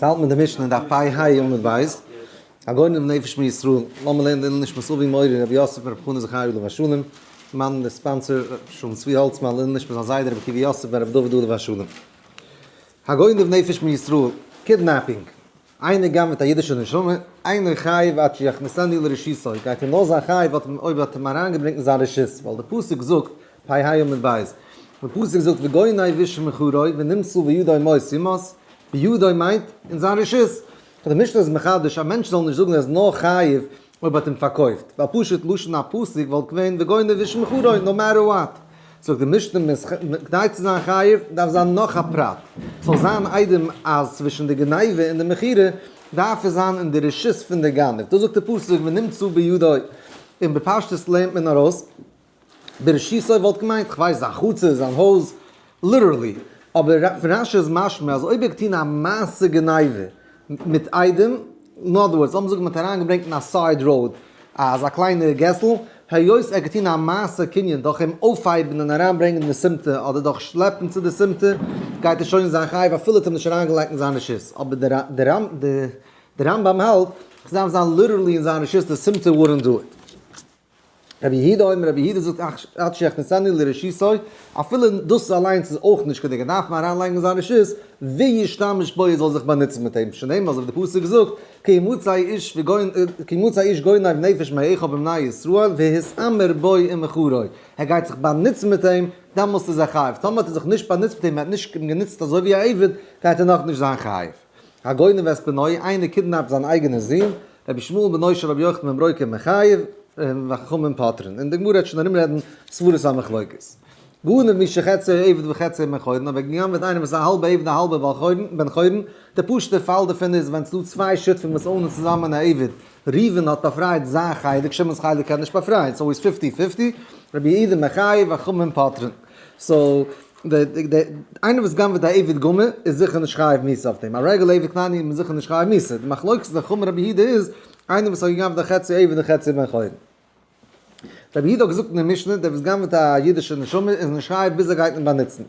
ס'האלט מיט די משנה דף פ ה עמוד ב', הגאון רבי נפש מישראל, לאמיר לערנען לעילוי נשמת אבי מורי רבי יוסף בן רבי חנא זכרי' עליו השלום, מאן דער sponsor רבי שלום צבי האלצמאן לעילוי נשמת זיין זיידע רבי עקיבא יוסף בן רבי דוד עליו השלום. הגאון רבי נפש מישראל, kidnapping, איינער גנב'עט א אידישע נשמה, אינו חייב עד שיכניסנו לרשותו, גייט ער נאר זיין חייב אויב האט אים אריינגעברענגט אין זיין רשות, ווייל די פסוק זאגט, פ ה עמוד ב', די פסוק זאגט וגונב איש ומכרו ונמצא בידו מות יומת, בידו מיינט אין זיין רשות, די משנה איז מחדש א מענטש זאל נישט זאגן ער איז נאר חייב אויב האט אים פארקויפט, ווייל פשוט לשון הפסוק וואלט געווען וגונב איש ומכרו no matter what. זאגט די משנה כדי צו זיין חייב דארף זיין נאך א פרט, ס'זאל זיין עדים אז צווישן די גניבה און די מכירה דארף עס זיין אין די רשות פון די גנב, דאס זאגט די פסוק ונמצא בידו, און בפשטות לערנט מען ארויס ברשותו וואלט געמיינט כ'ווייס זיין חצר, זיין הויז, literally, אבער פון רש י איז משמע אז אויב ער האט געטון א מעשה גניבה מיט עדים, אין other words, לאמיר זאגן מ'האט אריינגעברענגט אין א side road אזא קליינע געסל, היות ער האט געטון א מעשה קנין דורך אים אויפהייבן און אריינברענגען אין די סימטע אדער דורך שלעפן צו די סימטע, גייט ער שוין זיין חייב אפילו האט אים נישט אריינגעלייגט אין זיין רשות, אבער די רמב ם האלט ס'דארף זיין literally אין זיין רשות, די סימטע wouldn't do it. רבי יהודה אומר, רבי יהודה זאגט עד שיכניסנו לרשותו, אפילו דאס אליינס איז אויך נישט כדי, דארף מען אריינלייגן אין זיין רשות, וישתמש בו ער זאל זיך באנוצן מיט אים, שנאמר אזוי ווי די פסוק זאגט, כי ימצא איש כי ימצא איש גונב נפש מאחיו מבני ישראל והתעמר בו ומכרו, ער גייט זיך באנוצן מיט אים, דעמאלסט איז ער חייב, טאמער האט ער זיך נישט באנוצט מיט אים, ער האט נישט אים גענוצט אזוי ווי א עבד, גייט ער נאכנישט זיין חייב. הגונב את בנו, איינער kidnap ט זיין אייגענע זון, רבי ישמעאל בנו של רבי יוחנן בן ברוקה מחייב, וחכמים פוטרין. און די גמרא וועט שוין ארומרעדן סברות המחלוקת. גנב מי שחציו עבד וחציו בן חורין, אבער געגנב'עט איינער וואס איז א האלבע עבד א האלבע בעל חורין, בן חורין, די פשוט'ע פאל דערפון איז ווען ס'דא צוויי שותפים וואס own ען צוזאמען א עבד, ראובן האט באפרייט זיין חלק, שמעון'ס חלק קען נישט באפרייען, so איז fifty fifty, רבי יהודה מחייב, וחכמים פוטרין. so די די איינער וואס גנב'עט א עבד גמור איז זיכער נישט חייב מיתה אויף דעם, א רעגולער עבד כנעני איז מען זיכער נישט חייב מיתה, די מחלוקת די חכמים רבי יהודה איז איינער וואס האט געגנב'ט א חצי עבד און חצי בן חורין. רבי יהודה האט געזאגט אין די משנה דער וואס גנב'עט א אידישע נשמה איז נישט חייב ביז ער גייט אים באנוצן.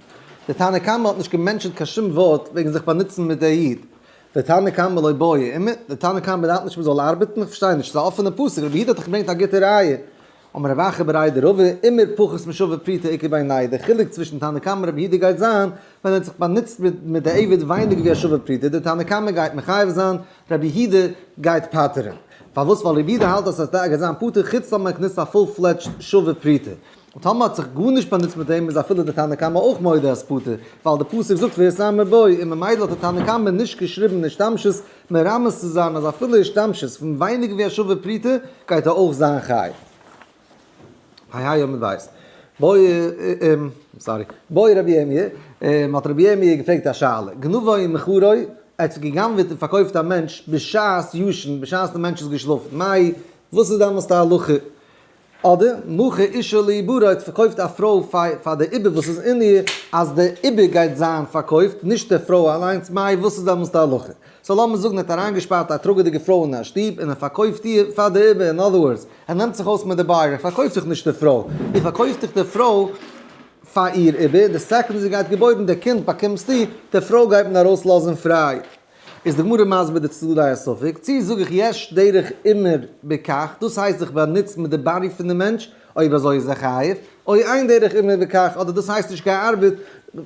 דער תנא קמא האט נישט גע mention ט קיין שום ווארט וועגן זיך באנוצן מיט דער איד. דער תנא קמא לא בעי אימר, דער תנא קמא דארף נישט מען זאל ארבעטן, איך פארשטיי נישט, ס'איז א אפענע פסוק, רבי יהודה האט דאך געברענגט א גוטע ראיה. אמר רב אחא בריה דרבא, אימר פחות משווה פרוטה איכא בינייהו, דער חילוק צווישן תנא קמא און רבי יהודה גייט זיין, ווען ער האט זיך באנוצט מיט די עבד ווייניגער ווי א שווה פרוטה, דער תנא קמא גייט מחייב זיין, רבי יהודה גייט פטר'ן. פארוואס? ווייל רבי יהודה האלט אז עס גייט זיין פטור חוץ טאמער מען נוצט א full fledged שווה פרוטה. און טאמער האט זיך גארנישט באנוצט מיט אים איז אפילו דער תנא קמא אויך מודה אז פטור, ווייל דער פסוק זאגט והתעמר בו, און ממילא האט דער תנא קמא נישט געשריבן השתמשות מרמז צו זיין אז אפילו השתמשות פון ווייניגער ווי א שווה פרוטה גייט ער אויך זיין חייב. היי היי עמוד בית. בוי sorry. בעי רבי ירמי', האט רבי ירמי' געפרעגט א שאלה. גנבו ומכרו, ער האט זיך גע'גנב'עט און פארקויפט א מענטש בשעת ישן, בשעת דער מענטש איז געשלאפן. מאי, וואס איז דעמאלסט די הלכה? אדער, מכר אשה לעוברה האט פארקויפט א פרוי פאר די עובר וואס איז אין איר, אז די עובר גייט זיין פארקויפט, נישט די פרוי אליינס, מאי וואס איז דעמאלס די הלכה? so לאמיר זאגן ער האט אריינגעשפארט א טראגעדיגע פרוי אין א שטוב און ער פארקויפט איר פאר די עובר, in other words, ער נעמט זיך אויס מיט די buyer, איך פארקויף דיך נישט די פרוי, איך פארקויף דיך די פרוי פאר איר עובר, די second זי גייט געבוירן די קינד באקומסטו, די פרוי גייט מען ארויסלאזן פריי. איז די גמרא מסביר די צדדי הספק, צי זאג איך יש דרך אימור בכך, דאס הייסט זיך באנוצן מיט די body פון די מענטש, אויב אזוי איז ער חייב, או אין דרך אימור בכך, אדער דאס הייסט נישט געארבעט,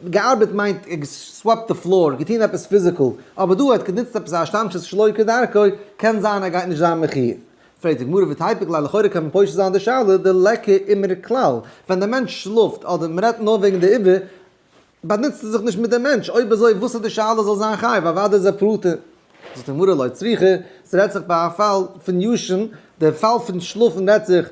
געארבעט מיינט גע swept די floor, געטון עפעס physical, אבער דא ער האט גענוצט עפעס א השתמשות שלא כדרכו, קען זיין ער גייט נישט זיין מחויב. פרעגט די גמרא ותיפוק ליה לכאורה קען מען פושט זיין די שאלה, דליכא אימור כלל, ווען דער מענטש שלאפט, אדער מ'רעדט נאר וועגן די עובר, באנוצט ער זיך נישט מיט דעם מענטש, אויב אזוי וואס איז די שאלה זאל זיין חייב, אוודאי איז ער פטור. זאגט די גמרא לא צריכא, ס'רעדט זיך ביי א פאל פון ישן, דער פאל פון שלאפן רעדט זיך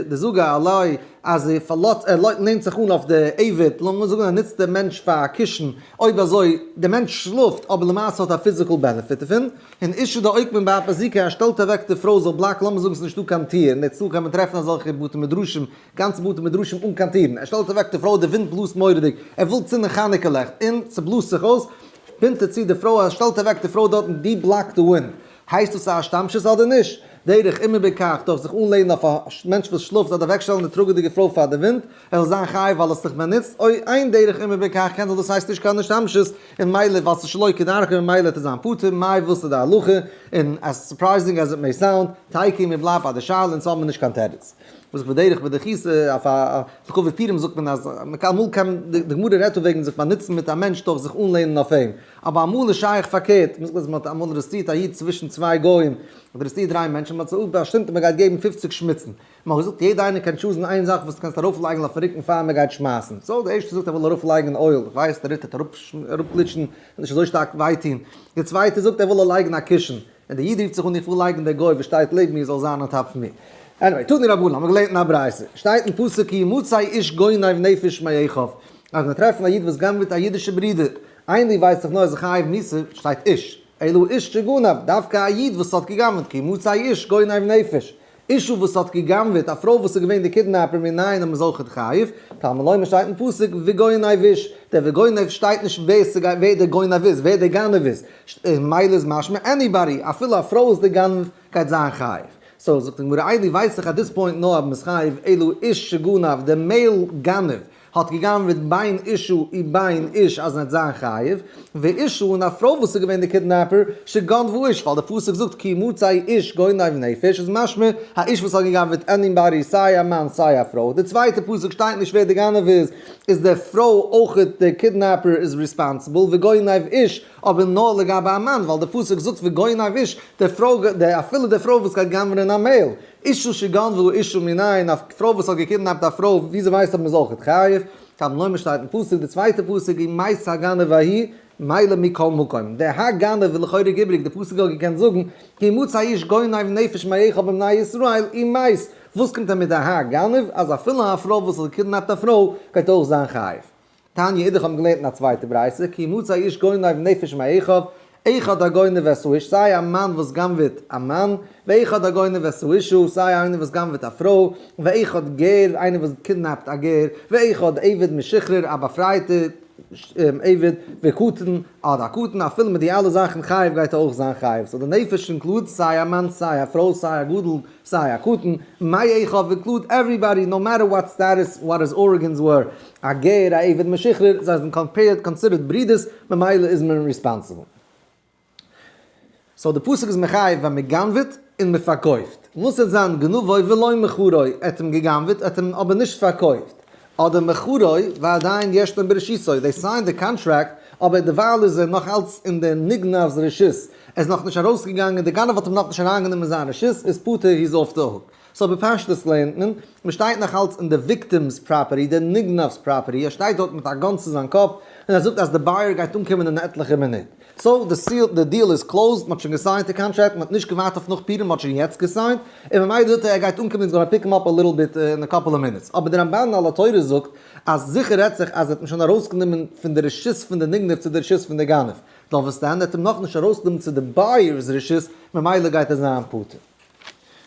דזגה עילויה אז ער פארלאזט ער לענט זיך אן אויף די עבד, לאמיר זאגן ער נוצט דעם מענטש פאר א קישן, אויב אזוי דער מענטש שלאפט אבער למעשה האט א physical benefit דערפון, און אשה דאוקמה באפרזקא ער שטעלט אוועק די פרוי זאל block ן, לאמיר זאגן ס'איז נישטא קיין טיר, אין ארץ ישראל קען מען טרעפן אזעלכע בתי מדרשים גאנצע בתי מדרשים אן קיין טירן, ער שטעלט אוועק די פרוי, די ווינט בלאזט מורא'דיג, ער וויל צינדן חנוכה לעכט, און ס'בלאזט זיך אויס, בינדט ער צו די פרוי, ער שטעלט אוועק די פרוי דארטן, די block די ווינט, הייסט דאס א השתמשות אדער נישט? דרך אימא בכך, דורך זיך אנלענען אויף א מענטש וואס שלאפט אדער אוועקשטעלן די טראגעדיגע פרוי פאר די ווינט, ער זאל זיין חייב ווייל עס זיך באנוצט, או אין דרך אימא בכך קען זיין דאס הייסט נישט קיין השתמשות, און מילא ווייל ס'איז שלא כדרכו ממילא וועט ער זיין פטור, מאי וואס איז די הלכה, און as surprising as it may sound, תיקו מ'בלייבט ביי די שאלה אונז האבן מיר נישט קיין תירוץ. וואס בדרך בדחיסה אויף א לכבוד פורים זאגט מען אז אמאל קען די גמרא רעדט דא וועגן זיך באנוצן מיט א מענטש דורך זיך אנלענען אויף אים, אבער אמאל איז שייך פארקערט, מ'זאגט אז מ'האט אמאל ארעסטירט א איד צווישן צוויי גוים, מ'האט ארעסטירט דריי מענטשן, מ'האט זיי באשטימט אז מ'גייט געבן 50 שמיצן, מ'האט געזאגט יעדע איינער קען choose ן איין זאך וואס דו קענסט ארויפלייגן אויפן רוקן פאר מ'גייט שמייסן, so דער ערשטער זאגט ער וויל ארויפלייגן oil, איך ווייס דער ריטער וועט אראפגליטשן, נישט אזוי שטארק וויי טון, דער צווייטער זאגט ער וויל לייגן א קישן, און דער איד רופט זיך אן איך וויל לייגן דער גוי וואס שטייט לעבן מיר זאל זיין on top פון מיר. Anyway, תנו רבנן, האבן מיר געלערנט אין א ברייתא, שטייט אין פסוק כי ימצא איש גונב נפש מאחיו, אז מיר טרעפן א איד וואס גנב'עט א אידישע ברודער, איינער ווייסט זיך נאר איז ער חייב מיתה, שטייט איש, אלא איש שגנב, דווקא א איד וואס האט געגנב'ט, כי ימצא איש גונב נפש. אשה וואס האט געגנב'עט, א פרוי וואס איז געווען די kidnapper מנין איז אויכעט חייב, תלמוד לומר שטייט אין פסוק וגונב איש, דער וגונב שטייט נישט ווער ס'גייט ווער דער גונב איז, ווער דער גנב איז, מילא איז משמע anybody, אפילו א פרוי איז דער גנב, גייט זיין חייב. So זאגט די גמרא איני ווייס איך at this point נאר אז מ'איז חייב אלא איש שגנב, דער male גנב, האט געגנב'עט בין אשה ובין איש אז ער וועט זיין חייב, ואשה און א פרוי וואס איז געווען די kidnapper, שגנבה איש, ווייל די פסוק זאגט כי ימצא איש גונב נפש איז משמע א איש וואס האט געגנב'עט anybody סיי א מאן סיי א פרוי, די צווייטע פסוק שטייט נישט ווער די גנב איז, איז די פרוי אויכעט די kidnapper איז responsible, וגונב איש, אבער נאר לגבי א מאן, ווייל די פסוק זאגט וגונב איש, די פרוי, אפילו די פרוי וואס גייט גנב'נען א male. אשה שגנבה אשה מנין, א פרוי וואס האט געקידנעפט א פרוי, וויאזוי ווייסט אז מ'איז אויכעט חייב? תלמוד לומר שטייט אין פסוק, די צווייטע פסוק ומת הגנב ההוא, מילא מכל מקום. דער הגנב איז לכאורה איבריג, די פסוק האט געקענט זאגן, כי ימצא איש גונב נפש מאחיו מבני ישראל, ומת. וואס קומט ער מיט די הגנב, אז אפילו א פרוי וואס האט געקידנעפט א פרוי, גייט אויך זיין חייב. תניא אידך האבן געלערנט אין א צווייטע ברייתא, כי ימצא איש גונב נפש מאחיו, אחד הגונב את האיש, סיי א מאן וואס גנב'עט א מאן, ואחד הגונב את האשה, סיי איינער וואס גנב'עט א פרוי, ואחד גר, איינער וואס קידנעפט א גר, ואחד עבד משוחרר, א באפרייטע עבד, וקטן, אדער א קטן, אפילו מיט די אלע זאכן חייב גייט ער אויך זיין חייב, so די נפש include סיי א מאן סיי א פרוי סיי א גדול סיי א קטן, מאחיו include everybody no matter what status what his organs were, א גר א עבד משוחרר, זיי זענען compared considered ברידערס, ממילא איז מען responsible. So די פסוק איז מחייב ווען מען גנב'עט און מען פארקויפט. מוז עס זיין גנבו ולא מכרו, ער האט אים געגנב'עט, ער האט אים אבער נישט פארקויפט. אדער מכרו ועדיין ישנו ברשותו, they signed די קאנטראקט, אבער דערווייל איז ער נאך אלץ אין די נגנב'ס רשות, ער איז נאכנישט ארויסגעגאנגען, די גנב האט אים נאכנישט אריינגענומען אין זיין רשות, איז פטור, he is off the hook. So בפשטות לערנט מען, מען שטייט נאך אלץ אין די victim's property, די נגנב'ס property, ער שטייט דארט מיט א gun צו זיין קאפ, און ער זאגט אז די buyer גייט אנקומען אין עטליכע מינוט. So די seal, די deal איז closed, מען האט שוין געסיינט די קאנטראקט, מען האט נישט געווארט אויף נאך פורים, מען האט שוין יעצט געסיינט, און ממילא זאגט ער ער גייט אנקומען he's gonna pick him up a little bit in a couple of minutes. אבער די רמב"ן על התורה זאגט אז זיכער רעדט זיך אז ער האט אים שוין ארויסגענומען פון די רשות פון די נגנב צו די רשות פון די גנב. נאכוואס ער האט אים נאכנישט ארויסגענומען צו די buyer's רשות, ממילא גייט ער זיין פטור.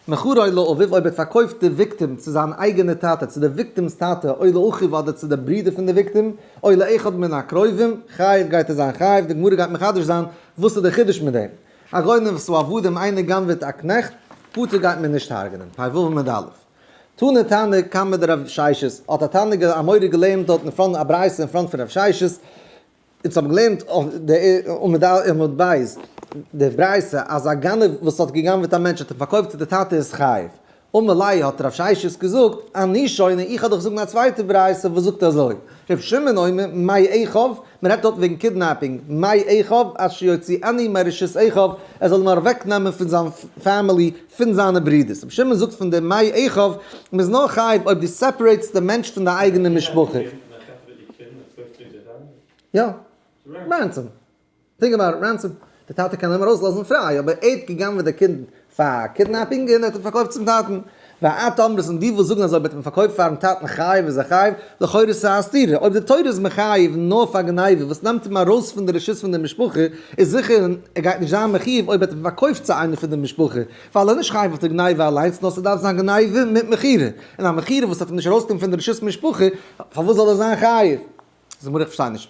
מכרו לאביו אויב ער האט פארקויפט די victim צו זיין אייגענע טאטע, צו די victim's טאטע, או לאחיו אדער צו די ברודער פון די victim, או לאחד מן הקרובים, חייב גייט ער זיין חייב, די גמרא גייט מחדש זיין וואס איז די חידוש מיט דעם. הגונב את העבדים איינער גנב'עט א קנעכט, פטור גייט מען נישט הרג'נען, פ"ו עמוד א'. תנא תנא קמיה דרב ששת, האט א תנא אמורא געלערנט דארט אין front א ברייתא אין front פון רב ששת, אונז האבן געלערנט אויף די עמוד א עמוד בית די ברייתא אז א גנב וואס האט געגנבעט א מענטש האט אים פארקויפט צו די טאטע איז חייב. אמר ליה האט רב ששת געזאגט, אני שונה איך האב דאך זאגן א צווייטע ברייתא וואס זאגט אזוי, ר' שמעון אומר מאחיו, מען רעדט דארט וועגן kidnapping, מאחיו עד שיוציאנו מרשות אחיו, ער זאל אים אוועק נעמען פון זיין family פון זיינע ברידערס. ר' שמעון זאגט פון די מאחיו, מען איז נאר חייב אויב דו separate סט די מענטש פון די אייגענע משפחה. יא, ransom. Think about ransom. די טאטע קען אים ארויסלאזן פריי, אבער ער האט גע'גנב'עט די קינד פאר kidnapping און ער האט אים פארקויפט צום טאטן. ואת אמרת און די וואס זאגן אז אויב האט מען פארקויפט פארן טאטן חייב איז ער חייב, לכאורה איז עס א סתירה. אויב די תורה איז מחייב נאר פאר גניבה וואס נעמט אים ארויס פון די רשות פון די משפחה, איז זיכער ער גייט נישט זיין מחיוב אויב האט אים פארקויפט צו איינער פון די משפחה, ווייל ער איז נישט חייב אויף די גניבה אליינס נאר ס'דארף זיין גניבה מיט מכירה, און א מכירה וואס האט אים נישט ארויסגענומען פון די רשות משפחה, פארוואס זאל ער זיין חייב? זאגט גמרא איך פארשטיי נישט.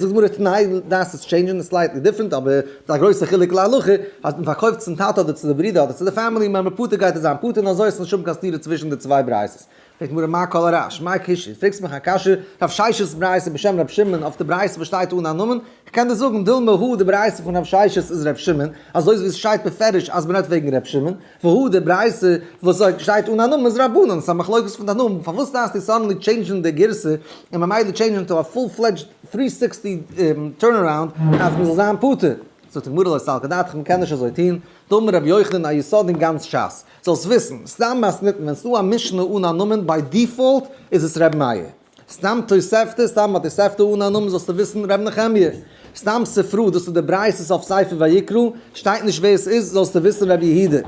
זאגט גמרא תנאי דאס איז changing slightly different אבער ס'איז א גרויסע חילוק להלכה אז מען פארקויפט צום טאטע אדער צו די ברודער אדער צו די family member פטור גייט ער זיין פטור און אזוי איז נישט האבן קיין סתירה צווישן די צוויי ברייתות. פרעגט גמרא מאי כל הרעש מאי קשיא פרעגסט מיך א קשיא רב ששת'ס ברייתא בשם רב שמעון אויף די ברייתא וואס שטייט אן א נאמען? כ'קען דיר זאגן דילמא הא די ברייתא פון רב ששת איז רב שמעון אזוי ווי עס שטייט בפירוש אז מען רעדט וועגן רב שמעון והא די ברייתא וואס שטייט אן א נאמען איז רבנן, ס'איז א מחלוקת פון תנאים, פארוואס דארפסטו suddenly change ן די גירסא און ממילא change ן to א full fledged three sixty turnaround אז מ'זאל זיין פטור? זאגט די גמרא לא סלקא דעתך מ'קען נישט אזוי טון, דאמר רבי יוחנן א יסוד אין גאנץ שס, זאלסט וויסן, סתם מתניתין ווען ס'דא א משנה אן א נאמען by default איז עס ר' מאיר, סתם תוספתא, סתם א תוספתא אן א נאמען זאלסטו וויסן ר' נחמיה. סתם ספרא, דאס איז די ברייתות אויף ספר ויקרא, שטייט נישט ווער עס איז, זאלסטו וויסן ר' יהודה.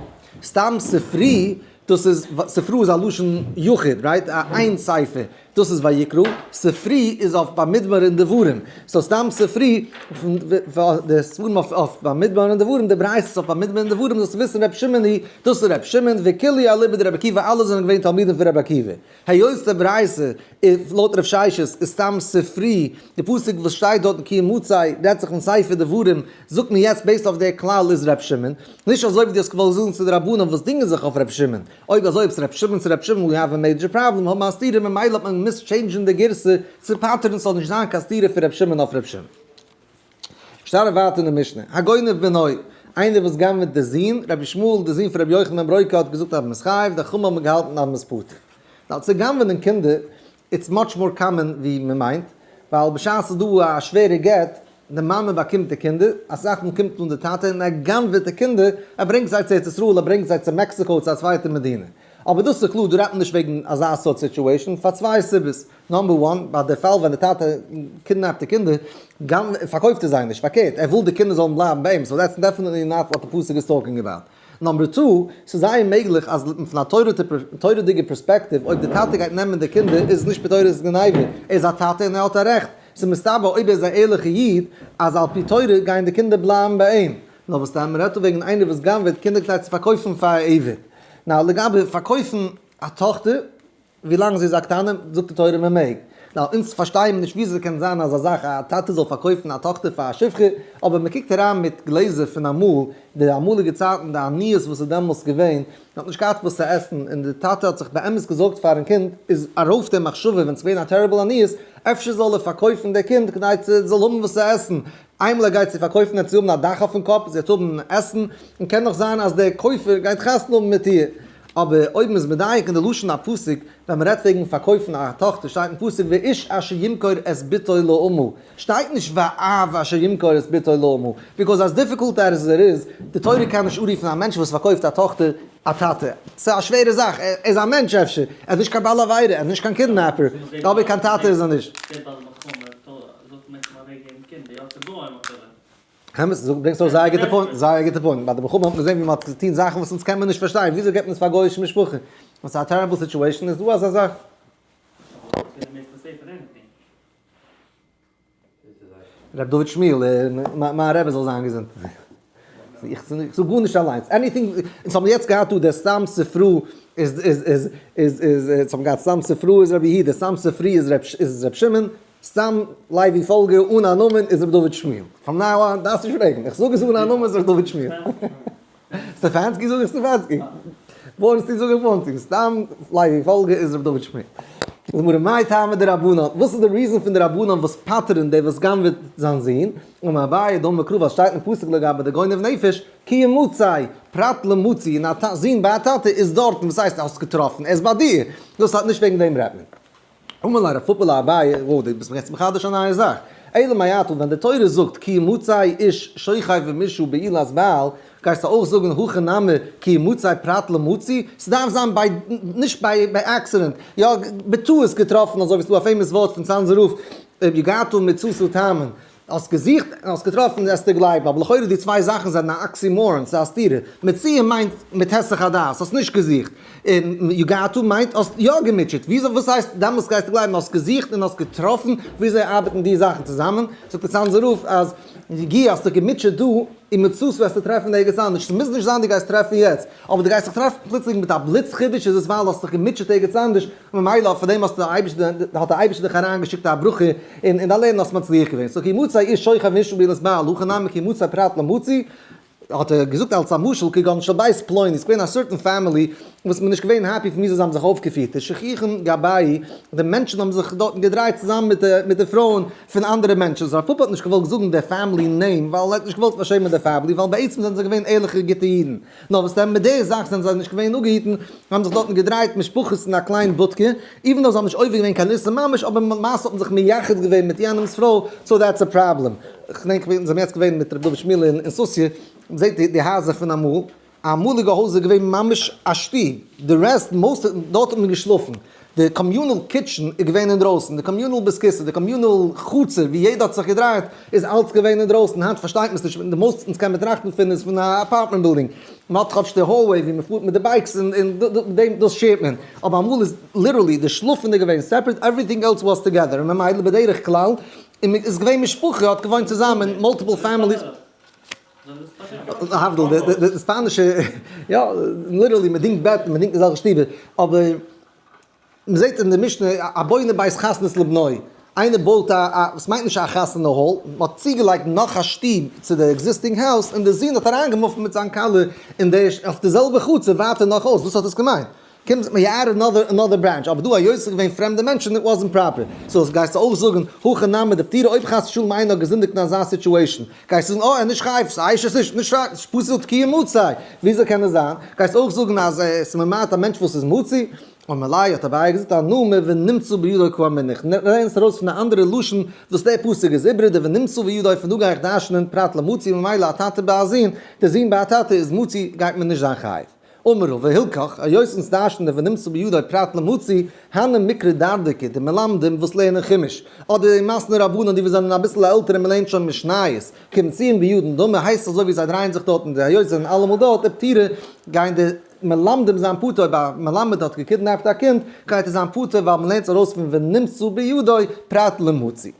סתם ספרי, דאס איז, ספרא איז א לשון יחיד, right? א איין ספר, דאס איז ויקרא. ספרי איז אויף במדבר און דברים. so סתם ספרי, די ספרים אויף במדבר און דברים, די ברייתות אויף במדבר און דברים, זאלסטו וויסן ר' שמעון היא, דאס איז ר' שמעון, וכולהו אליבא דרבי עקיבא, אלע זענען געווען תלמידים פון רבי עקיבא. היות די ברייתא איז לויט רב ששת איז סתם ספרי, די פסוק וואס שטייט דארטן כי ימצא רעדט זיך פון ספר דברים, זאגט מען יעצט based אויף די כלל איז ר' שמעון, נישט אזוי ווי דו האסט געוואלט זאגן צו די רבנן וואס דינגען זיך אויף ר' שמעון, אויב אזוי אויב ס'איז ר' שמעון צו ר' שמעון we have a major problem האבן א סתירה ממילא האט מען געמוזט change ן די גירסא צו פטר'ן ס'זאל נישט זיין קיין סתירה פון ר' שמעון אויף ר' שמעון. שטייט ווייטער אין די משנה, הגונב בנו, איינער וואס גנב'עט די זון, רבי ישמעאל די זון פון רבי יוחנן בן ברוקה האט געזאגט אז מ'איז חייב, די חכמים האבן געהאלטן אז מ'איז פטור. now צו גנב'ענען קינדער it's much more common ווי מ'מיינט, ווייל בשעת ס'איז דא א שווערע גט, די מאמע באקומט די קינדער, אסאך מאל קומט אן די טאטע און ער גנב'עט די קינדער, ער ברענגט זיי צו ארץ ישראל, ער ברענגט זיי צו מעקסיקאו צו א צווייטע מדינה. אבער דאס איז קלאר דא רעדט מען נישט וועגן אזא סארט situation פאר צוויי סיבות, number one, ביי די פאל ווען די טאטע kidnap ט די קינדער, פארקויפט ער זיי נישט, פארקערט ער וויל די קינדער זאלן בלייבן ביי אים, so that's definitely not what די פסוק איז talking about. number two, ס'איז זייער מעגליך אז פון א תורה'דיגע פערספעקטיוו אויב די טאטע גייט נעמען די קינדער איז עס נישט בתורת גניבה, ער איז א טאטע און ער האט א רעכט, ס'איז מסתבר אויב ער איז א ערליכע איד אז על פי תורה גייען די קינדער בלייבן ביי אים. נאר וואס דען, מ'רעדט דא וועגן איינער וואס גנב'עט קינדער כדי צו פארקויפן פאר א עבד. now לגבי פארקויפן א טאכטער ווילאנג זי איז א קטנה, זאגט די תורה מען מעג. now אונז פארשטייען נישט וויאזוי קען זיין אזא זאך א טאטע זאל פארקויפן א טאכטער פאר א שפחה, אבער מען קוקט אריין מיט גלעזער פון אמאל, די אמאליגע צייטן די עניות וואס איז דעמאלס געווען, מען האט נישט געהאט וואס צו עסן, און די טאטע האט זיך באמת געזארגט פארן קינד, איז ארויף די מחשבה ווען ס'איז געווען א terrible עניות, אפשר זאל ער פארקויפן די קינד כדי צו זאל האבן וואס צו עסן, איינמאל ער גייט צו פארקויפן וועט זי האבן א דאך אויפן קאפ, זי וועט האבן עסן, און קען נאך זיין אז דער קויפער גייט חתונה האבן מיט איר. אבער אויב מ'איז מדייק אין די לשון הפסוק, ווען מ'רעדט וועגן פארקויפן א טאכטער שטייט אין פסוק ואיש אשר ימכור את בתו לאמה, שטייט נישט ואב אשר ימכור את בתו לאמה, because as difficult as it is, די תורה קען נישט אנרופן א מענטש וואס פארקויפט א טאכטער א טאטע. ס'איז א שווערע זאך, ער איז א מענטש אפשר, ער איז נישט קיין בעל עבירה, ער איז נישט קיין kidnapper, אבער קיין טאטע איז ער נישט. מענטשן אוועקגעבן קינדער, יא צו גוים אפילו. אמת, דו ברענגסט אויס זייער גוטע point, זייער גוטע point. ביי די מלחמה האט מען געזען ווי מען האט געטון זאכן וואס אונז קען מען נישט פארשטיין, וויאזוי געבט מען עס פאר א גוי'אישע משפחה? און ס'איז א terrible situation, איז דא אזא זאך? ר' דוד שמואל, מיין רבי זאל זיין געזונט. איך זאג גארנישט אליינס, anything, אונז האבן יעצט געהאט דא דער סתם ספרא איז איז איז איז איז, אונז האבן געהאט סתם ספרא איז רבי יהודה, סתם ספרי איז ר' שמעון, סתם לייבי פאלגער אן א נאמען איז ר' דוד שמואל. from now on דארפסט נישט פרעגן, איך זאג עס אן א נאמען איז ר' דוד שמואל. סטעפאנסקי זאג איך סטעפאנסקי. בורנסטין זאג איך בורנסטין. סתם לייבי פאלגער איז ר' דוד שמואל. זאגט גמרא מאי טעמא דרבנן, וואס איז די reason פון די רבנן וואס פטר'ן דער וואס גנב'עט זיין זון? אמר אביי דאמר קרא ווייל שטייט אין פסוק לגבי די גונב נפש, כי ימצא, פרט למצוי, און א זון ביי א טאטע איז דארטן, וואס הייסט האסט געטראפן, ער איז ביי דיר, דאס האט נישט וועגן דעם רעדט מען. אמר ליה רב פפא לאביי, וואו, דו ביסט מיר יעצט מחדש א נייע זאך. אלא מעתה, ווען די תורה זאגט כי ימצא איש שוכב עם אשה בעולת בעל, גייסטו אויך זאגן הכא נמי כי ימצא פרט למצוי? ס'דארף זיין ביי, נישט ביי accident, יא, בטעות געטראפן, אזוי ווי ס'דא א famous ווארט פון צאנזער רב, יגעת ומצאת תאמין. האסט געזוכט און האסט געטראפן וועסטו גלייבן, אבער לכאורה די צוויי זאכן זענען א oxymoron, ס'איז א סתירה. מציאה מיינט מיט היסח הדעת, האסט נישט געזוכט. און יגעת מיינט האסט יא געמוטשעט. וויאזוי וואס הייסט דעמאלטס גייסטו גלייבן האסט געזוכט און האסט געטראפן, וויאזוי ארבעטן די זאכן צוזאמען? זאגט די צאנזער רב אז יגיעה, האסט דיך געמוטשעט דא, ומצאת וועסטו טרעפן ערגעץ אנדערש, ס'מוז נישט זיין דו גייסט טרעפן יעצט, אבער דו גייסט זיך טרעפן פלוצלינג מיט א בליץ חידוש איז עס ווייל האסט זיך געמוטשעט ערגעץ אנדערש, ממילא פאר דעם האסטו האט דער אייבערשטער דיך אריינגעשיקט א ברכה און אין דיין לעבן האסט מצליח געווען, so כי ימצא איש שוכב עם אשה בעילת בעל, הכא נמי כי ימצא פרט למצוי, האט ער געזאגט אלס א משל כגון של בית פלוני, ס'איז געווען א certain family וואס מ'איז נישט געווען happy פון ווי זיי האבן זיך אויפגעפירט, די שכיחין גבאי, די מענטשן האבן זיך דארטן געדרייט צוזאמען מיט די פרויען פון אנדערע מענטשן, so רב פפא האט נישט געוואלט זאגן די family name ווייל ער האט נישט געוואלט פארשעמען די family ווייל בעצם זענען זיי געווען ערליכע גוטע אידן, נאר וואס דען מיט די זאך זענען זיי נישט געווען אפגעהיטן, האבן זיך דארטן געדרייט משפחות אין א קליין בודקע, even though זיי האבן נישט עובר געווען קיין איסור ממש אבער למעשה האט מען זיך מייחד געווען מיט יענעמ'ס פרוי, so that's a problem. כ'דענק מיר זענען יעצט געווען מיט ר' דוד שמיל אין סוסיא, מ'זעט די הייזער פון אמאל, א אמאליגע הויז איז געווען ממש א שטוב, די rest most דארט האט מען געשלאפן, די communal kitchen איז געווען אינדרויסן, די communal בית הכסא, די communal חצר ווי יעדער האט זיך געדרייט איז אלץ געווען אינדרויסן, היינט פארשטייט מען עס נישט, די most אונז קען מען טראכטן פון איז פון א apartment building, מען האט כאטש די hallway ווי מען פארט מיט די bikes און דעם דאס share ט מען, אבער אמאל איז literally די שלאפן איז געווען separate, everything else was together, און ממילא בדרך כלל און איז געווען משפחה האט געוואוינט צוזאמען multiple families. להבדיל די ספאנישע, יא, literally מען דינגט בעטן, מען דינגט אזעלכע שטיבער, אבער מען זעט אין די משנה הבונה בית חתנות לבנו, איינער בויט א א, עס מיינט נישט א חתונה hall, מען האט צוגעלייגט נאך א שטוב צו די existing house און די זון האט אריינגעמופט מיט זיין כלה אין די אויף די זעלבע חצר ווייטער נאך אויס, וואס האט עס געמיינט? קומט מען add another another branch, אבער דא היות ס'איז געווען פרעמדע מענטשן it wasn't proper, so גייסטו אויך זאגן הכא נמי דפטירה אויב חס ושלום איינער האט געזינדיגט אין אזא situation, גייסטו זאגן אה ער איז נישט חייב ס'איז אשת איש נישט חייב ס'איז פשוט כי ימצא, וויאזוי קען עס זיין? גייסט אויך זאגן אז עס איז ממעט א מענטש וואס איז מצוי? אמר ליה האט אביי געזאגט אנא מונמצא בידו קאמינא, איך לערן עס ארויס פון א אנדערע לשון וואס דער פסוק איז איבריג די ונמצא בידו פון דא גיי איך דרש'נען פרט למצוי ממילא א טאטע ביי א זון, די זון ביי א טאטע איז מצוי גייט מען נישט זיין חייב. אמר רבא הלכך, היות אונז דרש'נען די ונמצא בידו פרט למצוי, הני מיקרי דרדקי, די מלמדים וואס לערנען חומש, אדער די מתני רבנן די וואס זענען אביסל עלטער און מ'לערנט שוין משניות, כמוצאין בידן דמי, הייסט אזוי ווי זיי דרייען זיך דארט און די היות זיי זענען אלעמאל דארט, ופטירה, גייען די מלמדים זיין פטור, אויב א מלמד האט געקידנעפט א קינד, גייט ער זיין פטור ווייל מ'לערנט עס ארויס פון ונמצא בידו פרט למצוי.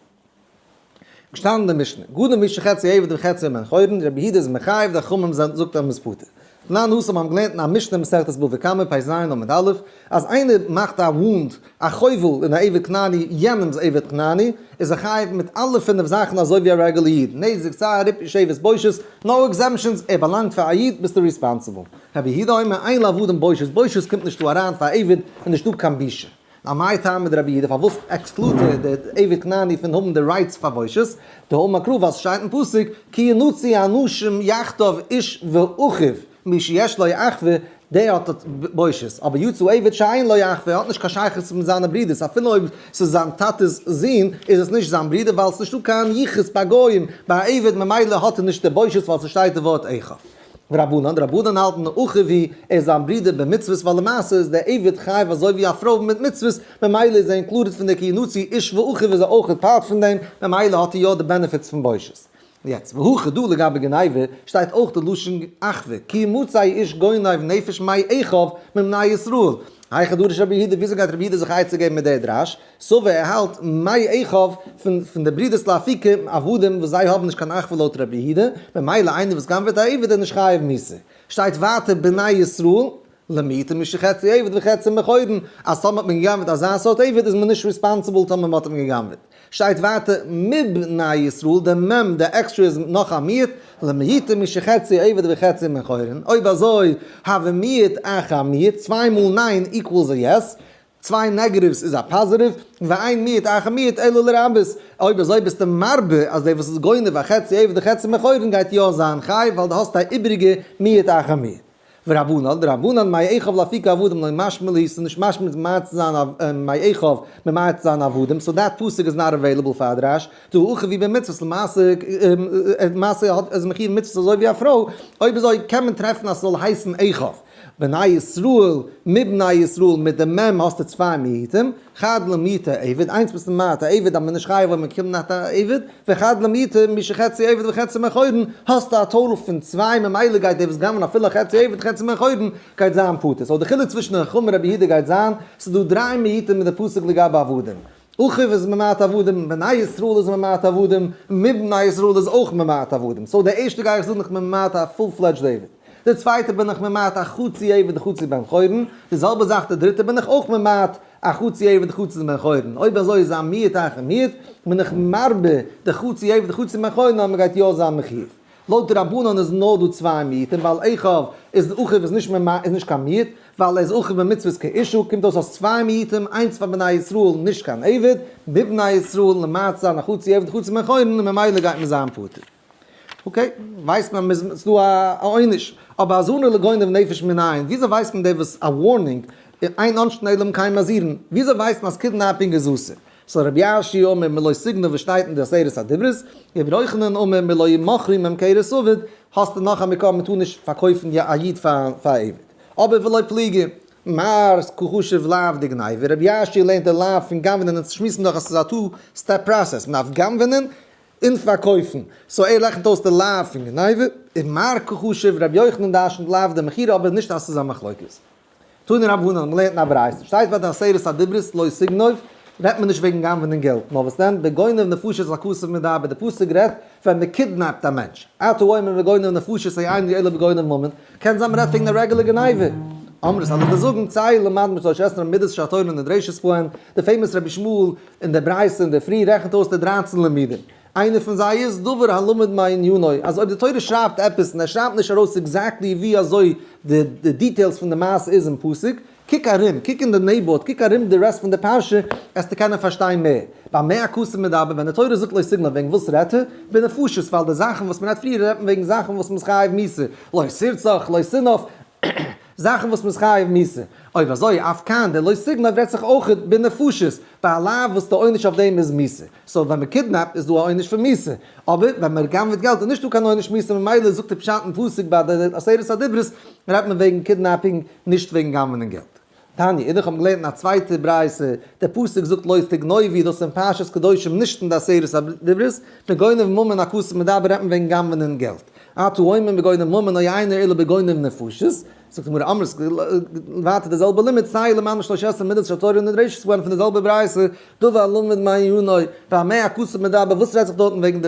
געשטאנען אין די משנה, גדול מי שחצי עבד וחצי בן חורין, רבי יהודה איז מחייב, די חכמים זענען זאגט אז מ'איז פטור. תנן התם האבן געלערנט אין א משנה מסכת בבא קמא פרק ז' עמוד א', אז איינער מאכט א wound, א חובל אין א עבד כנעני, יענעמ'ס עבד כנעני, איז ער חייב מיט אלע פינף זאכן אזוי ווי א רעגולער איד, נזק, צער, ריפוי, שבת, בושת, no exemptions, ער באלאנגט פאר א איד, ביסטו responsible. רבי יהודה אומר, אין לעבדים בושת, בושת קומט נישט דא אריין פאר א עבד, איז נישטא קיין בושה. א מאי טעמא דרבי יהודה פארוואס exclude ער די עבד כנעני פון האבן די rights פאר בושת? דאמר קרא ווייל ס'שטייט אין פסוק כי ינצו אנשים יחדיו איש ואחיו מי שיש לו אחווה דער האט בושת אבער יצא עבד שאין לו אחווה ער האט נישט קיין שייכות מיט זיינע ברידערס אפילו אויב ס'איז זיין טאטע'ס זון איז עס נישט זיין ברודער ווייל ס'נישטא קיין יחוס ביי גוים ביי א עבד ממילא האט ער נישט די בושת ווייל ס'שטייט די ווארט אחיו. ורבנן, די רבנן האלטן אחיו הוא, ער איז זיין ברודער במצוות ווייל למעשה איז דער עבד חייב אזוי ווי א פרוי מיט מצוות, ממילא איז ער included פון די כי ינצו איש ואחיו איז ער אויך part פון דעם, ממילא האט ער יא די benefits פון בושת. יעצט, והכא דא לגבי גניבה, שטייט אויך די לשון אחווה, כי ימצא איש גונב נפש מאחיו מבני ישראל. היכי דרש רבי יהודה, וויאזוי גייט רבי יהודה זיך עצה געבן מיט דער דרש? סבר ער האלט מאחיו פון די ברידערס לאפוקי עבדים וואס זיי האבן נישט קיין אחווה לויט רבי יהודה, ממילא איינער וואס גנב'עט א עבד איז נישט חייב מיתה. שטייט ווייטער בני ישראל למעוטי מי שחצי עבד וחצי בן חורין, אז טאמער האט מען געגנב'עט אזא סארט עבד איז מען נישט responsible טאמער מען האט אים געגנב'עט. שטייט ווייטער מבני ישראל, די מ' די עקסטרע איז נאך א מיעוט, למעוטי מי שחצי עבד וחצי בן חורין, אויב אזוי הוי מיעוט אחר מיעוט, צוויי מאל ניין equals א yes, צוויי negatives איז א positive, ואין מיעוט אחר מיעוט אלא לרבות. אויב אזוי ביסטו מרבה אז דער וואס איז גונב א חצי עבד וחצי בן חורין גייט יא זיין חייב ווייל דו האסט א איבעריגע מיעוט אחר מיעוט. ורבנן, די רבנן מאחיו לאפוקי עבדים לא משמע להו, ס'איז נישט משמע ממעט צו זיין מאחיו ממעט צו זיין עבדים, so that פסוק איז not available פאר א דרש, דהא אחיו הוא במצוות למעשה למעשה האט איז מחויב מצוות אזוי ווי א פרוי, אויב אזוי קען מען טרעפן אז ס'זאל הייסן אחיו. בני ישראל, מבני ישראל, מיט די מ' האסטו צוויי מיעוטים, חד למעוטי עבד, איינס ביסטו ממעט א עבד אז מען איז נישט חייב אויב מען קומט א עבד, וחד למעוטי מי שחצי עבד וחצי בן חורין, האסטו א total פון צוויי ממילא גייט דער וואס גנב'ן אפילו א חצי עבד חצי בן חורין גייט זיין פטור, so די חילוק צווישן חכמים און רבי יהודה גייט זיין, ס'איז דא דריי מיעוטים מיט די פסוק לגבי עבדים. אחיו איז ממעט עבדים, בני ישראל איז ממעט עבדים, מבני ישראל איז אויך ממעט עבדים. So די ערשטע גיי איך זאגן איך ממעט א full fledged עבד. די צווייטע בין איך ממעט א חצי עבד חצי בן חורין. די זעלבע זאך די דריטע בין איך אויך ממעט א חצי עבד חצי בן חורין. אויב אזוי איז א מיעוט אחר מיעוט, בין איך מרבה די חצי עבד חצי בן חורין אז מ'גייט יא זיין מחיוב. לויט די רבנן איז נאר דא צוויי מיעוטים ווייל אחיו איז אחיו איז נישט ממ איז נישט קיין מיעוט ווייל ער איז אחיו במצוות כאשה קומט אויס אז צוויי מיעוטים איינס פאר בני ישראל נישט קיין עבד מבני ישראל למעט זיין א חצי עבד חצי בן חורין און ממילא גייט מען זיין פטור. Okay, ווייסט מען מ'איז ס'דא א עונש אבער אזהרה לגונב נפש מנין וויאזוי ווייסט מען די וואס א warning אין עונשין אלא אם כן מזהירין וויאזוי ווייסט מען אז kidnapping איז אסור? So רבי יאשיה אומר מלא תגנוב וואס שטייט אין די עשרת הדיברות, רבי יוחנן אומר מלא ימכרו ממכרת עבד, האסטו נאך א מקור מען טאר נישט פארקויפן א איד פאר א עבד. אבער ולא פליגי, מר קא חשיב לאו דגניבה, רבי יאשיה לערנט די לאו פון גנב'נען אונז שמועסן דאך אז ס'איז א two step process, מען דארף גנב'נען און פארקויפן, so ער רעכנט אויס די לאו פון גניבה, און מר קא חשיב רבי יוחנן דרש'נט לאו דמכירה אבער נישט אז ס'איז א מחלוקת. תנו רבנן, מען לערנט אין א ברייתא, שטייט ביי די עשרת הדיברות לא תגנוב, רעדט מען נישט וועגן גנב'נען געלט, נאר וואס דען, בגונב נפשות הכתוב מדבר, די פסוק רעדט ווען מען kidnap ט א מענטש, אתה אומר בגונב נפשות אינו אלא בגונב ממון, קען זיין מען רעדט וועגן א רעגולער גניבה. אמרת אלע די זאגן, צא ולמד משלש עשרה מידות שהתורה נדרשת בהן, די famous רבי ישמעאל אין די ברייתא אינדערפרי רעכנט אויס די דרייצן לימודים. איינער פון זיי איז דבר הלמד מענינו, אז אויב די תורה שרייבט עפעס און ער שרייבט נישט ארויס exactly ווי אזוי די details פון די מעשה איז אין פסוק, קוק ארום, קוק אין די neighborhood, קוק ארום די rest פון די פרשה, עסטו קענען פארשטיין מער. במה הכתוב מדבר, ווען די תורה זאגט לא תגנוב וועגן וואס רעדט ער? בנפשות, ווייל די זאכן וואס מען רעדט פריער רעדט מען וועגן זאכן וואס מען איז חייב מיתה, לא תרצח, לא תנאף, זאכן וואס מ'איז חייב מיתה. אויב אזוי אף כאן דער לא תגנוב רעדט זיך אויך בנפשות, ביי א לאו וואס די עונש אויף דעם איז מיתה. So ווען מ'קידנעפט איז דא א עונש פון מיתה. אבער ווען מ'גנב'עט געלט איז נישטא קיין עונש מיתה ממילא זאגט דער פשט אין פסוק ביי די עשרת הדיברות רעדט מען וועגן kidnapping נישט וועגן גנב'נען געלט. תניא אידך האבן געלערנט אין א צווייטע ברייתא, דער פסוק זאגט לא תגנובו דאס אין פרשת קדושים נישט אין די עשרת הדיברות, בגונב ממון הכתוב מדבר רעדט מען וועגן גנב'נען געלט. אתה אומר בגונב ממון או אינו אלא בגונב נפשות, זאגט די גמרא אמרת ווייטער די זעלבע לימוד צא ולמד משלש עשרה מידות שהתורה נדרשת בהן פון די זעלבע ברייתא, דבר הלמד מענינו, במה הכתוב מדבר, וואס רעדט זיך דארטן וועגן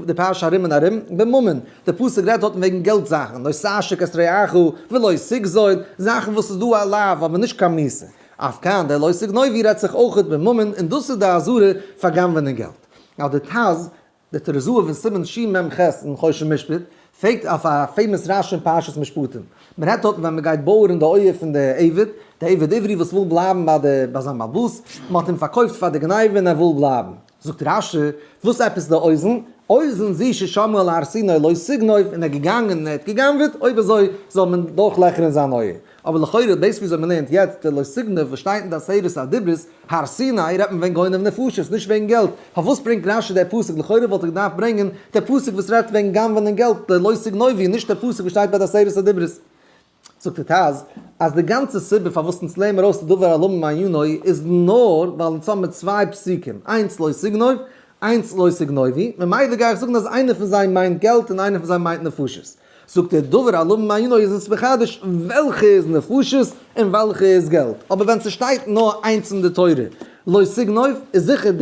די פרשה ארום און ארום? בממון, די פסוק רעדט דארטן וועגן געלט זאכן, לא תעשוק את רעך ולא תגזול, זאכן וואס איז דא א לאו אבער נישט קיין מיתה. אף כאן דער לא תגנובו רעדט זיך אויכעט בממון און דאס איז די אזהרה פאר גנב'ענען געלט. Now די טז, די טורי זהב אין סימן שמ ח אין חושן משפט, פרעגט אויף א famous רשי אין פרשת משפטים. מען רעדט דארטן ווען מען גייט בויערן די אויער פון די עבד, די עבד עברי וואס וויל בלייבן ביי די ביי זיין בעל הבית, מען האט אים פארקויפט פאר די גניבה און ער וויל בלייבן. זאגט רשי, וואס עפעס די אוזן? אוזן זו ששמעה על הר סיני לא תגנוב, און ער איז געגאנגען און ער האט גע'גנב'עט, אויב אזוי זאל מען דורכלעכערן זיין אויער. אבער לכאורה דאס וויאזוי מען לערנט יעצט די לא תגנוב וואס שטייט אין די עשרת הדיברות, הר סיני, רעדט מען וועגן גונב נפשות, נישט וועגן געלט. פארוואס ברענגט רשי דער פסוק? לכאורה וואלט ער געדארפט ברענגען דער פסוק וואס רעדט וועגן גנב'ענען געלט, די לא תגנובו, נישט דער פסוק וואס שטייט ביי די עשרת הדיברות. זאגט דער טז, אז די גאנצע סיבה פארוואס אונז לערנען מיר אויס די דבר הלמד מענינו איז נאר ווייל אונז האבן מיר צוויי פסוקים, איינס לא תגנוב, איינס לא תגנובו, ממילא גיי איך זאגן אז איינער פון זיי מיינט געלט און איינער פון זיי מיינט נפשות. זאגט ער דבר הלמד מענינו איז עס מחדש וועלכע איז נפשות און וועלכע איז געלט, אבער ווען ס'שטייט נאר איינס אין די תורה לא תגנוב איז זיכער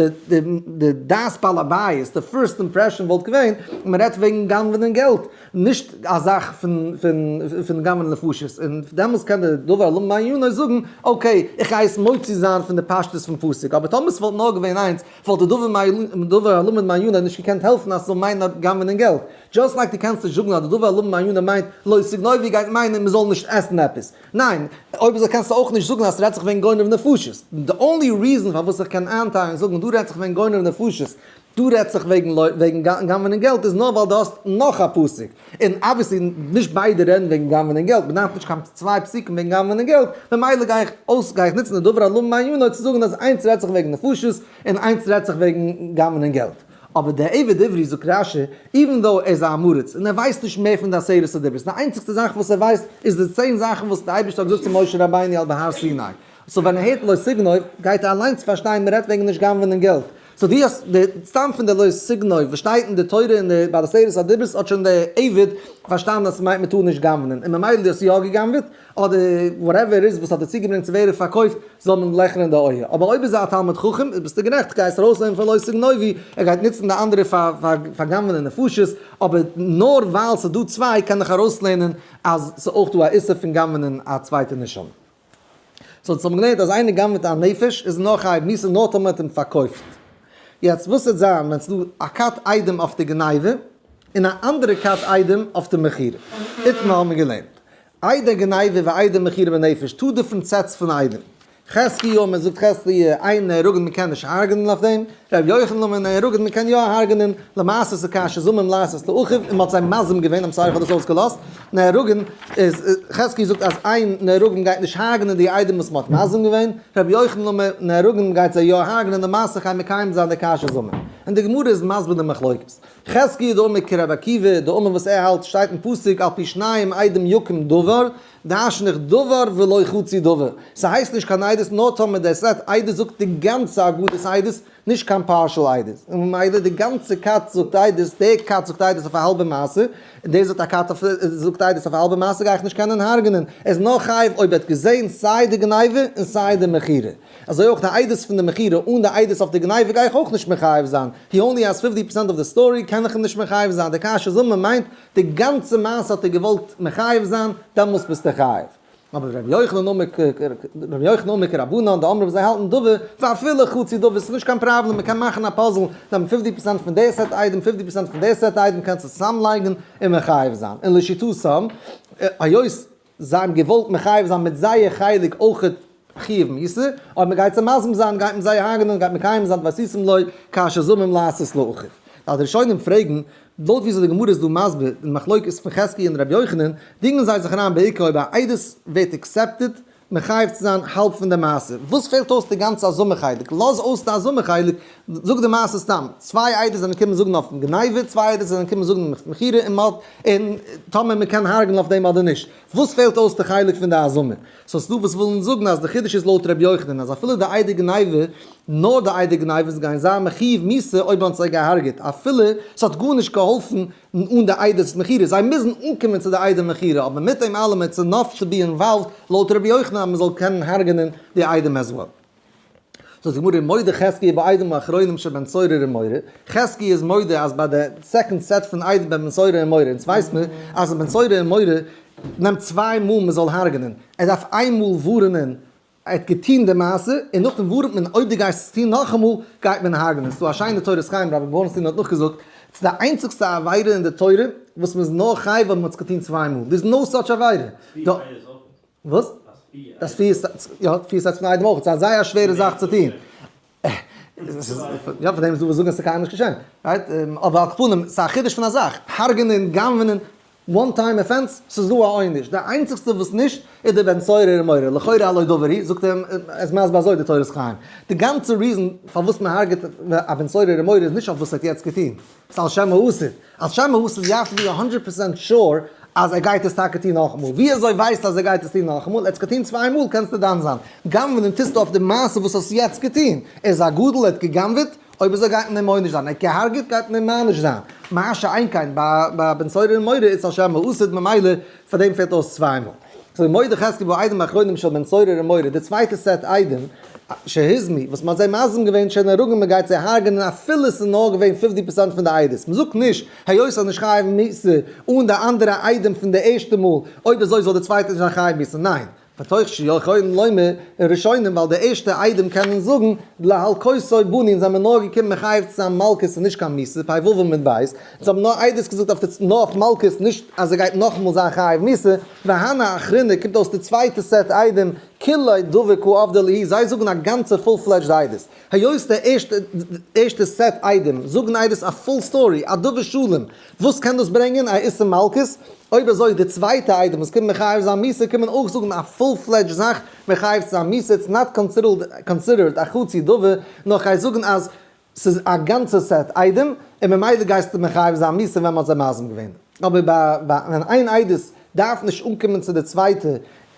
די דעת בעל הבית, די first impression וואלט געווען מ'רעדט וועגן גנב'נען געלט, נישט א זאך פון פון גנב'נען נפשות, און דעמאלס קען די דבר הלמד מענינו זאגן okay איך גיי עס מוציא זיין פון די פשטות פון פסוק, אבער טאמער ס'וואלט נאר געווען איינס וואלט די דבר הלמד מענינו נישט געקענט העלפן אז ס'זאל מיינען גנב'נען געלט. Just like דו קענסט נישט זאגן אז די דבר הלמד מענינו מיינט לא תגנובו גייט מיינען מ'זאל נישט עסן עפעס. ניין, אויב אזוי קענסטו אויך נישט זאגן אז ס'רעדט זיך וועגן גונב נפשות. די only reason פארוואס איך קען איינטיילן און זאגן דא רעדט זיך וועגן גונב נפשות, דא רעדט זיך וועגן וועגן גנב'נען געלט איז נאר ווייל דו האסט נאך א פסוק. און obviously נישט ביידע רעדן וועגן גנב'נען געלט, מ'דארף נישט קיין צוויי פסוקים וועגן גנב'נען געלט, ממילא גיי איך אויס גיי איך נוצן די דבר הלמד מענינו צו זאגן אז איינס רעדט זיך וועגן נפשות און איינס רעדט זיך וועגן גנב'נען געלט. אבער דער עבד עברי זאגט רשי, even though ער איז א עם הארץ און ער ווייסט נישט מער פון די עשרת הדיברות, די איינציגסטע זאך וואס ער ווייסט איז די צען זאכן וואס דער אייבערשטער האט געזאגט צו משה רבינו על בהר סיני, so ווען ער הערט לא תגנוב גייט ער אליינס פארשטיין מען רעדט וועגן נישט גנב'נען געלט. So דו האסט די סתם פון די לא תגנוב וואס שטייט אין די תורה אין די ביי די עשרת הדיברות האט שוין די עבד פארשטאנען אז ס'מיינט מ'טאר נישט גנב'נען און ממילא דו האסט יא געגנב'עט אדער whatever איז וואס האט דיר צוגעברענגט צו ווערן פארקויפט זאל מען לעכערן די אויער. אבער אויב איז ער א תלמיד חכם איז ביסטו גערעכט גייסט ארויסנעמען פון לא תגנובו ער גייט נוצן די אנדערע פאר פאר גנב'נען נפשות אבער נאר ווייל ס'איז דא צוויי קען איך ארויסלערנען אז ס'איז אויך דא א איסור פון גנב'נען א צווייטע נשמה. So האט מען געלערנט אז איינער גנב'עט א נפש איז נאר חייב מיתה נאר טאמער מ'האט אים פארקויפט. יעצט וואס וועט זיין ווען ס'דא א כת עדים אויף די גניבה און א אנדערע כת עדים אויף די מכירה? איתמר האבן מיר געלערנט עדי גניבה ועדי מכירה בנפש, two different sets פון עדים. חזקיה אמר זאגט חזקיה אין נהרגין מ'קען נישט הרג'נען אויף דעם, ר' יוחנן אמר נהרגין מ'קען יא הרג'נען, למעשה איז כאשר זמם לעשות לאחיו און מ'האט זיי מזים געווען, I'm sorry איך האב דאס אויסגעלאזט, נהרגין איז חזקיה זאגט אז אין נהרגין גייט נישט הרג'נען די עדים וואס מ'האט מזים געווען, ר' יוחנן אמר נהרגין גייט זיי יא הרג'נען למעשה גיי מקיים זיין די כאשר זמם. און די גמרא איז מסביר די מחלוקת. חזקיה דאמר כרבי עקיבא דאמר וואס ער האלט שטייט אין פסוק על פי שניים עדים יקום דבר, דרשן איך דבר ולא חצי דבר. ס'הייסט נישט קיין עדות נאר טאמער דער סעט עדות זאגט די גאנצע אגודת עדות, נישט קיין partial עדות. און ממילא די גאנצע כת זאגט עדות, דער כת זאגט עדות אויף א האלבע מעשה, און דער זאגט א כת אויף זאגט עדות אויף א האלבע מעשה גיי איך נישט קענען הרג'נען. ער איז נאר חייב אויב ער האט געזען סיי די גניבה און סיי די מכירה. אזוי אויך די עדות פון די מכירה אן די עדות אויף די גניבה גיי איך אויך נישט מחייב זיין. He only has 50% of the story קען איך אים נישט מחייב זיין. די כאשר זמם מיינט די גאנצע מעשה האט ער געוואלט מחייב זיין, דעמאלס ביסטו חייב. אבער רבי יוחנן אמר רבי יוחנן אמר כרבנן דאמרי וואס זיי האלטן דבר ואפילו חצי דבר ס'איז נישט קיין פראבלעם מ'קען מאכן א puzzle נעמען fifty percent פון די set עדים fifty percent פון די set עדים קענסט עס צוזאמלייגן און מחייב זיין און לשיטתם היות זיי האבן געוואלט מחייב זיין מיט זייער חלק אויכעט חיוב מיתה, אויב מ'גייט זיי מזים זיין גייט מען זיי הרג'נען גייט מקיים זיין ועשיתם לו כאשר זמם לעשות לאחיו. די ראשונים פרעגן, לויט וויאזוי די גמרא איז דא מסביר די מחלוקת פון חזקיה און רבי יוחנן, דינגען זיי זיך אריין בעיקר אויב א עדות ווערט accepted מחייב צו זיין האלב פון די מעשה, וואס פעלט אויס די גאנצע הזמה חלק? לאז אויס די הזמה חלק, זאג די מעשה סתם, צוויי עדות זענען געקומען זאגן אויפן גניבה, צוויי עדות זענען געקומען זאגן אויף מכירה און מ'האט און טאמער מ'קען הרג'נען אויף דעם אדער נישט, וואס פעלט אויס די חלק פון די הזמה? So ס'דא וואס ווילן זאגן אז די חידוש איז לויט ר' יוחנן אז אפילו די עדי גניבה, נאר די עדי גניבות גייען זיין מחיוב מיתה אויב מ'האט זיי געהארגעט, אפילו ס'האט גארנישט געהאלפן אן די עדות מכירה, זיי מוזן אנקומען צו די עדי מכירה, אבער מיט דעם אלעם it's enough to be involved לויט ר' יוחנן אז מ'זאל קענען הרג'נען די עדים as well. זאגט די גמרא מודה חזקיה בעדים האחרונים של בן סורר ומורה, חזקיה איז מודה אז ביי די second set פון עדים ביי בן סורר ומורה, אונז ווייסט מיר אז בן סורר ומורה נעמט צוויי מאל מען זאל הרג'נען, ער דארף איין מאל ווארענען ער האט געטון די מעשה, און נאכדעם ווארענט מען אויב דו גייסט עס טון נאכאמאל גייט מען הרג'נען, ס'דא א שיינע תורת חיים רבי בורנשטיין האט נאכגעזאגט, ס'איז די איינציגסטע עבירה אין די תורה וואס מ'איז נאר חייב אויב מ'האט עס געטון צוויי מאל, there's no such עבירה. וואס? דאס פיר sets, יא, פיר sets פון עדים אויך, ס'איז א זייער שווערע זאך צו טון. יא, פאר דעם איז דא וואס זאגן אז ס'איז קיינמאל נישט געשען. Right? אבער על כל פנים, ס'איז א חידוש פון א זאך. הרג'נען, גנב'נען, one time offense, ס'איז דא א עונש. די איינציגסטע וואס נישט, איז די בן סורר ומורה. לכאורה הלא דבר הוא, זאגט ער, ער איז מסביר אזוי די תורת חיים. די גאנצע reason פארוואס מ'הרג'עט א בן סורר ומורה איז נישט אויף וואס ער האט יעצט געטון. ס'איז על שם העתיד. על שם העתיד you have to be 100% sure אז ער גייט עס טאקע טון נאכאמאל. ווי אזוי ווייסטו אז ער גייט עס טון נאכאמאל? ער האט עס געטון צוויי מאל קענסטו דן זיין. גנב'נען טוסטו אויף די מעשה וואס האסט יעצט געטון. ער איז א גדול ער האט געגנב'עט, אויב אזוי גייט מען אים מעניש זיין. ער האט געהארגעט גייט מען אים מעניש זיין. מה שאין כן ביי בן סורר ומורה איז על שם העתיד ממילא פאר דעם פעלט אויס צוויי מאל. So מודה חזקיה בעדים האחרונים של בן סורר ומורה, די צווייטע set עדים, שהוזמו, וואס מ'האט זיי מזים געווען שנהרגין מ'גייט זיי הרג'נען אפילו ס'איז נאר געווען 50% פון די עדות. מ'זאגט נישט, היות ס'איז נישט חייב מיתה אן די אנדערע עדים פון די ערשטע מאל, אויב אזוי זאל די צווייטע נישט זיין חייב מיתה. ניין. מתוך שיכולין לומר ראשונים ווייל די ערשטע עדים קענען זאגן להלקותו באנו אונז זעמיר נאר געקומען מחייב צו זיין מלקות און נישט קיין מיתה, פ ו עמוד ב', אונז האבן נאר עדות געזאגט אויף די נאר אויף מלקות נישט אז ער גייט נאכאמאל זיין חייב מיתה, והני אחריני קומט אויס די צווייטע set עדים כוליה דבר קא עבדי להו זיי זאגן א גאנצע full fledged עדות, היות די ערשטע ערשטע set עדים זאגן עדות א full story א דבר שלם, וואס קען דאס ברענגען? א איסור מלקות? אויב אזוי די צווייטע עדים וואס קומען מחייב זיין מיתה קומען אויך זאגן א full fledged זאך מחייב צו זיין מיתה, it's not considered א חצי דבר, נאר כ'גיי זאגן אז ס'איז א גאנצע set עדים און ממילא גייסטו מחייב זיין מיתה ווען מ'האט זיי מזים געווען. אבער ביי ווען איין עדות דארף נישט אנקומען צו די צווייטע.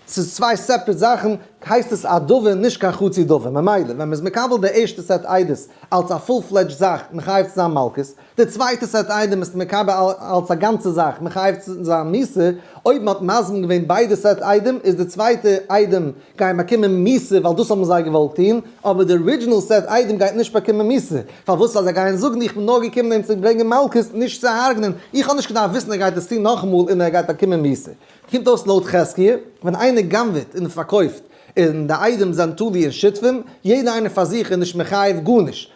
ס'איז צוויי separate זאכן, הייסט עס א דבר נישט קיין חצי דבר, ממילא ווען מ'איז מקבל די ערשטע set עדות אלס א full fledged זאך מחייב צו זיין מלקות, די צווייטע set עדים איז מקבל אלס א גאנצע זאך מחייב צו זיין מיתה, אויב מ'האט מזים געווען ביידע set עדים איז די צווייטע עדים גייען באקומען מיתה ווייל דאס האבן זיי געוואלט טון, אבער די original set עדים גייט נישט באקומען מיתה, פארוואס? ווייל זיי גייען זאגן איך בין נאר געקומען אים צו ברענגען מלקות נישט צו הרג'נען, איך האב נישט געדארפט וויסן ער גייט עס טון נאכאמאל און ער גייט באקומען מיתה. קומט אויס לויט חזקיה, ווען איינער גנב'עט און פארקויפט און די עדים זענען תלוי אין שותפים, יעדער איינער פאר זיך איז נישט מחייב גארנישט,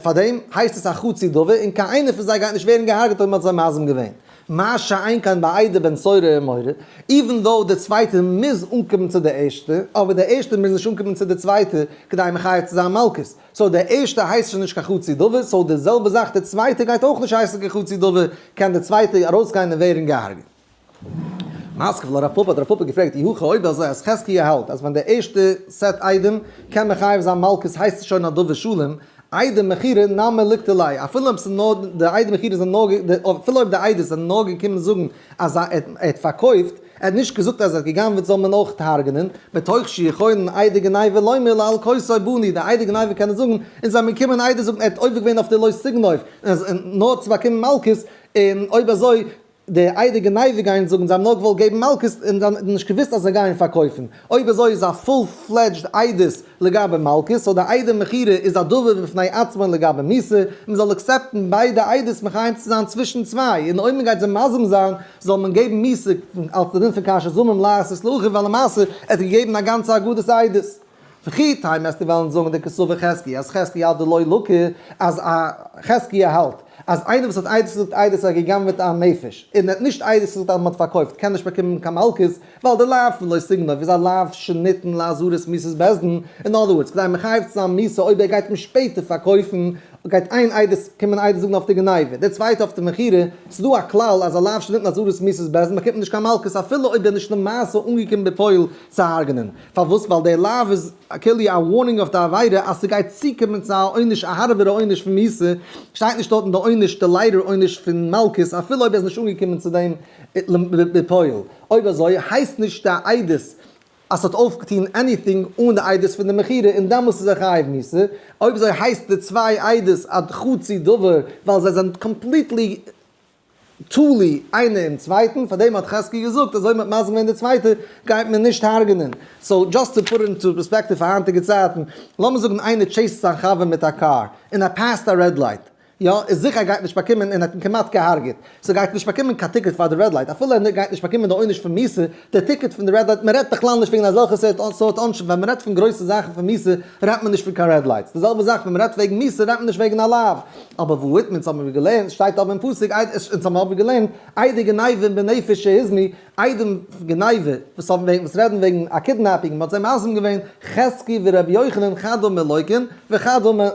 פאר דעם הייסט עס א חצי דבר און קיין איינער פון זיי גייט נישט ווערן געהארגעט אויב מען האט זיי מזים געווען. מה שאין כן ביי עדי בן סורר ומורה, even though די צווייטע מוז אנקומען צו די ערשטע, אבער די ערשטע מוז נישט אנקומען צו די צווייטע כדי מחייב צו זיין מלקות, so די ערשטע הייסט שוין נישט קיין חצי דבר, so די זעלבע זאך די צווייטע גייט אויך נישט הייסן קיין חצי דבר, קען די צווייטע ארויסגיין און ווערן געהארגעט. מתקיף לה רב פפא האט רב פפא געפרעגט אי הכי אויב אזוי אז חזקיה האלט אז ווען די ערשטע set עדים קען מחייב זיין מלקות הייסט עס שוין א דבר שלם, עדי מכירה נמי ליקטו ליה, אפילו אויב ס'איז נאר די עדי מכירה זענען נאר אפילו אויב די עדות זענען נאר געקומען זאגן אז ער האט פארקויפט, ער האט נישט געזאגט אז ער האט גע'גנב'עט זאל מען אויך הרג'נען, מתוך שיכולין עדי גניבה לומר להלקותו באנו, די עדי גניבה קענען זאגן אונז זענען געקומען עדות זאגן ער האט עובר געווען אויף די לא תגנוב נאר צו באקומען מלקות, און אויב אזוי די עדי גניבה גייען זאגן זיי האבן נאר געוואלט געבן מלקות און זיי האבן נישט געוואוסט אז זיי גייען פארקויפן, אויב אזוי איז א full fledged עדות לגבי מלקות, so די עדי מכירה איז א דבר בפני עצמו לגבי מיתה, מען זאל accept ן ביידע עדות מחייב צו זיין צווישן צוויי, און אויב מען גייט זיי מזים זיין זאל מען געבן מיתה אלס די דין פון כאשר זמם לעשות לאחיו ווייל למעשה ער האט געגעבן א גאנצע אגודת עדות. וכי תימא וועסטו וועלן זאגן דקסבר חזקיה אז חזקיה האלט דלא לקי אז א חזקיה האלט אז איינער וואס האט עדות געזאגט עדות אז ער האט גע'גנב'עט א נפש און האט נישט עדות געזאגט אז מען האט פארקויפט קען נישט באקומען קיין מלקות ווייל די לאו פון לא תגנוב איז א לאו שניתן לאזהרת מיתת בית דין. אין other words כדי מחייב צו זיין מיתה אויב ער גייט אים שפעטער פארקויפן גייט איין עדות קומען עדות זאגן אויף די גניבה די צווייטע אויף די מכירה. ס'איז דא א כלל אז א לאו שניתן לאזהרת מיתת בית דין באקומט מען נישט קיין מלקות אפילו אויב ער איז נישט למעשה אנגעקומען בפועל צו הרג'נען. פארוואס? ווייל דער לאו איז כאילו א warning אויף די עבירה אז ס'גייט צוקומען צו א עונש א הארבערע עונש פון מיתה, שטייט נישט דארטן די עונש די לייטער עונש פון מלקות אפילו אויב ער איז נישט אנגעקומען צו דעם בפועל. אויב אזוי הייסט נישט די עדות אז ס'האט אויפגעטון anything אן די עדות פון די מכירה און דעמאלס איז ער חייב מיתה, אויב אזוי הייסט די צוויי עדות א חצי דבר ווייל זיי זענען completely תלוי איינער אין צווייטן, פאר דעם האט חזקי געזאגט אז אויב מ'האט מזים געווען די צווייטע גייט מען נישט הרג'נען. so just to put into perspective פאר היינטיגע צייטן, לאמיר זאגן איינער chase ט זיין חבר מיט א קאר, און ער pass ט א red light, יא, איז זיכער ער גייט נישט באקומען און ער האט אים כמעט געהארגעט, so גייט ער נישט באקומען קיין ticket פאר די red light, אפילו ער גייט נישט באקומען די עונש פון מיתה, די ticket פון די red light, מ'רעדט בכלל נישט וועגן אזעלכע סארט עונשים, ווען מ'רעדט פון גרויסע זאכן פון מיתה רעדט מען נישט פון קיין red lights, די זעלבע זאך ווען מ'רעדט וועגן מיתה רעדט מען נישט וועגן א לאו. אבער והא איתמר אונז האבן מיר געלערנט, שטייט אבער אין פסוק, אונז האבן אבער געלערנט, עדי גניבה בנפש שהוזמו, עדים גניבה וואס האבן וועגן וואס רעדן וועגן א kidnapping, מען האט זיי מזים געווען, חזקיה ורבי יוחנן חד אמר לוקין וחד אמר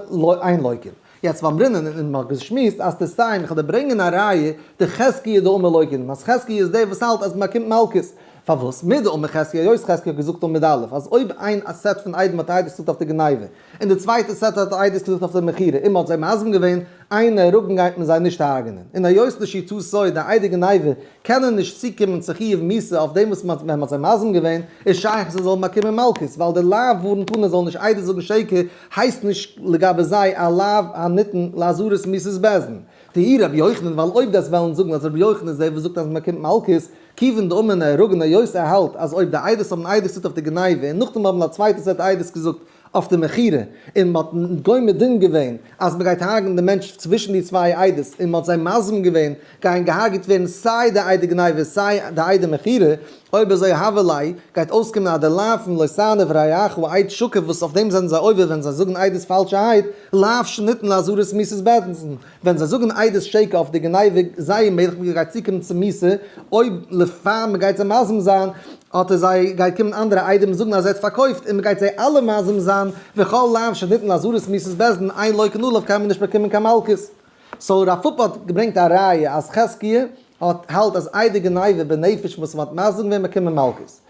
אין לוקין. יעצט ואמרינן און מען האט געשמועסט אז תסתיים, איך וועל דיר ברענגען א ראיה, דחזקיה דאמר לוקין, אז חזקיה איז דער וואס האלט אז מען באקומט מלקות. פארוואס? מדאמר חזקיה, היות חזקיה האט געזאגט עמוד א', אז אויב איין set פון עדים האט עדות געזאגט אויף די גניבה, און די צווייטע set האט עדות געזאגט אויף די מכירה און מ'האט זיי מזים געווען, אין נהרגין גייט מען זיי נישט הרג'נען, און היות לשיטתו די עדי גניבה קענען נישט צוקומען צו חיוב מיתה אויף דעם וואס מ'האט ווען מ'האט זיי מזים געווען, איז שייך זיי זאלן באקומען מלקות, ווייל די לאו ווארנט אן ער זאל נישט עדות זאגן שקר הייסט נישט לגבי זיי א לאו הניתן לאזהרת מיתת בית דין. דאי רבי יוחנן ווייל אויב דאס וועלן זאגן אז רבי יוחנן איז דער וואס זאגט אז מ'באקומט מלקות, כיוון דאמר נהרגין היות ער האלט אז אויב די עדות האבן עדות געזאגט אויף די גניבה און נאכדעם האבן א צווייטע set עדות געזאגט אויף די מכירה, און מען האט גומר דין געווען אז מען גייט הרג'ן די מענטש צווישן די צוויי עדות, און מען האט זיי מזים געווען, גייען געהארגעט ווערן סיי די עדי גניבה סיי די עדי מכירה, אויב אזוי הוה ליה, גייט אויסקומען אז די לאו פון לא תענה רעך עד שקר וואס אויף דעם זענען זיי עובר ווען זיי זאגן עדות פאלשערהייט, לאו שניתן לאזהרת מיתת בית דין, ווען זיי זאגן עדות שקר אויף די גניבה זייער מעגליך מען גייט צוקומען צו מיתה, אויב לפאר מען גייט זיי מזים זיין, האט ער זיי גייט קומען אנדערע עדים זאגן אז ער האט פארקויפט און מען גייט זיי אלע מזים זיין, וכל לאו שניתן לאזהרת מיתת בית דין אין לוקין עליו קען מען נישט באקומען קיין מלקות. so רב פפא האט געברענגט א ראיה אז חזקיה האט האלט אז עדי גניבה בנפש וואס מען האט מזים געווען באקומען מלקות.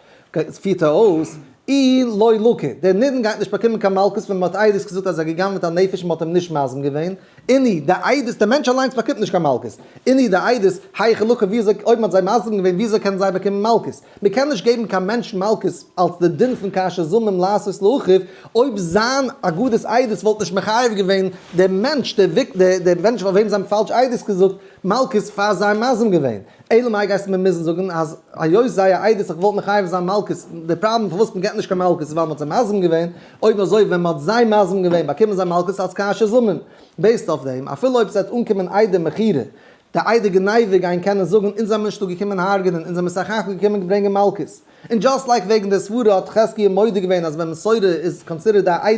פירט ער אויס, אי לא לקי, דער נידון גייט נישט באקומען קיין מלקות ווען מען האט עדות געזאגט אז ער האט גע'גנב'עט א נפש און מען האט אים נישט מזים געווען, אינהו, די עדות, דער מענטש אליינס באקומט נישט קיין מלקות. אינהו, די עדות, היכי לקו, וויאזוי, אויב מען האט זיי מזים געווען, וויאזוי קענען זיי באקומען מלקות? מען קען נישט געבן קיין מענטש מלקות אלס די דין פון כאשר זמם לעשות לאחיו, אויב זיין אגודת עדות וואלט נישט מחייב געווען דער מענטש, דער מענטש אויף וועם זיי האבן פאלש עדות געזאגט, מלקות פאר זיי מזים געווען. אלא מאי גייסטו מיר מוזן זאגן אז היות זייער עדות האט געוואלט מחייב זיין מלקות, די פראבלעם פארוואס מען געבט נישט קיין מלקות איז ווייל מען האט זיי מזים געווען, אויב אזוי ווען מען האט זיי מזים געווען באקומען זיי מלקות אלס כאשר זמם. based אויף דעם, אפילו אויב ס'וועט אנקומען עדי מכירה, די עדי גניבה גייען קענען זאגן אונז זעמיר נישטא געקומען הרג'נען, אונז זעמיר סך הכל געקומען ברענגען מלקות. און just like וועגן די סברה האט חזקיה מודה געווען אז ווען מסורה איז considered א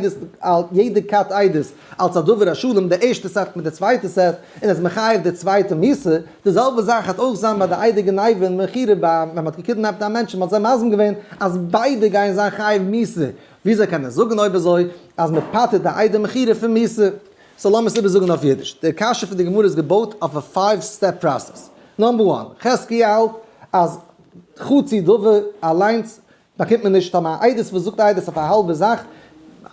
עדות יעדע כת עדות אלס א דבר השלם די ערשטע סעט מיט די צווייטע סעט און איז מחייב די צווייטע מיתה, די זעלבע זאך האט אויך זיין ביי די עדי גניבה און מכירה ביי ווען מען האט געקידנעפט א מענטש און מען האט זיי מזים געווען אז ביידע גייען זיין חייב מיתה, וויאזוי קען ער זאגן אויב אזוי אז מען פטר'ט די עדי מכירה פון מיתה? so לאמיר עס איבערזאגן אויף אידיש, די קשיא פון די גמרא איז געבויט אויף א five step process. number one, חזקיה האלט אז חצי דבר אליינס באקומט מען נישט, טאמער א עדות וואס זאגט עדות אויף א האלבע זאך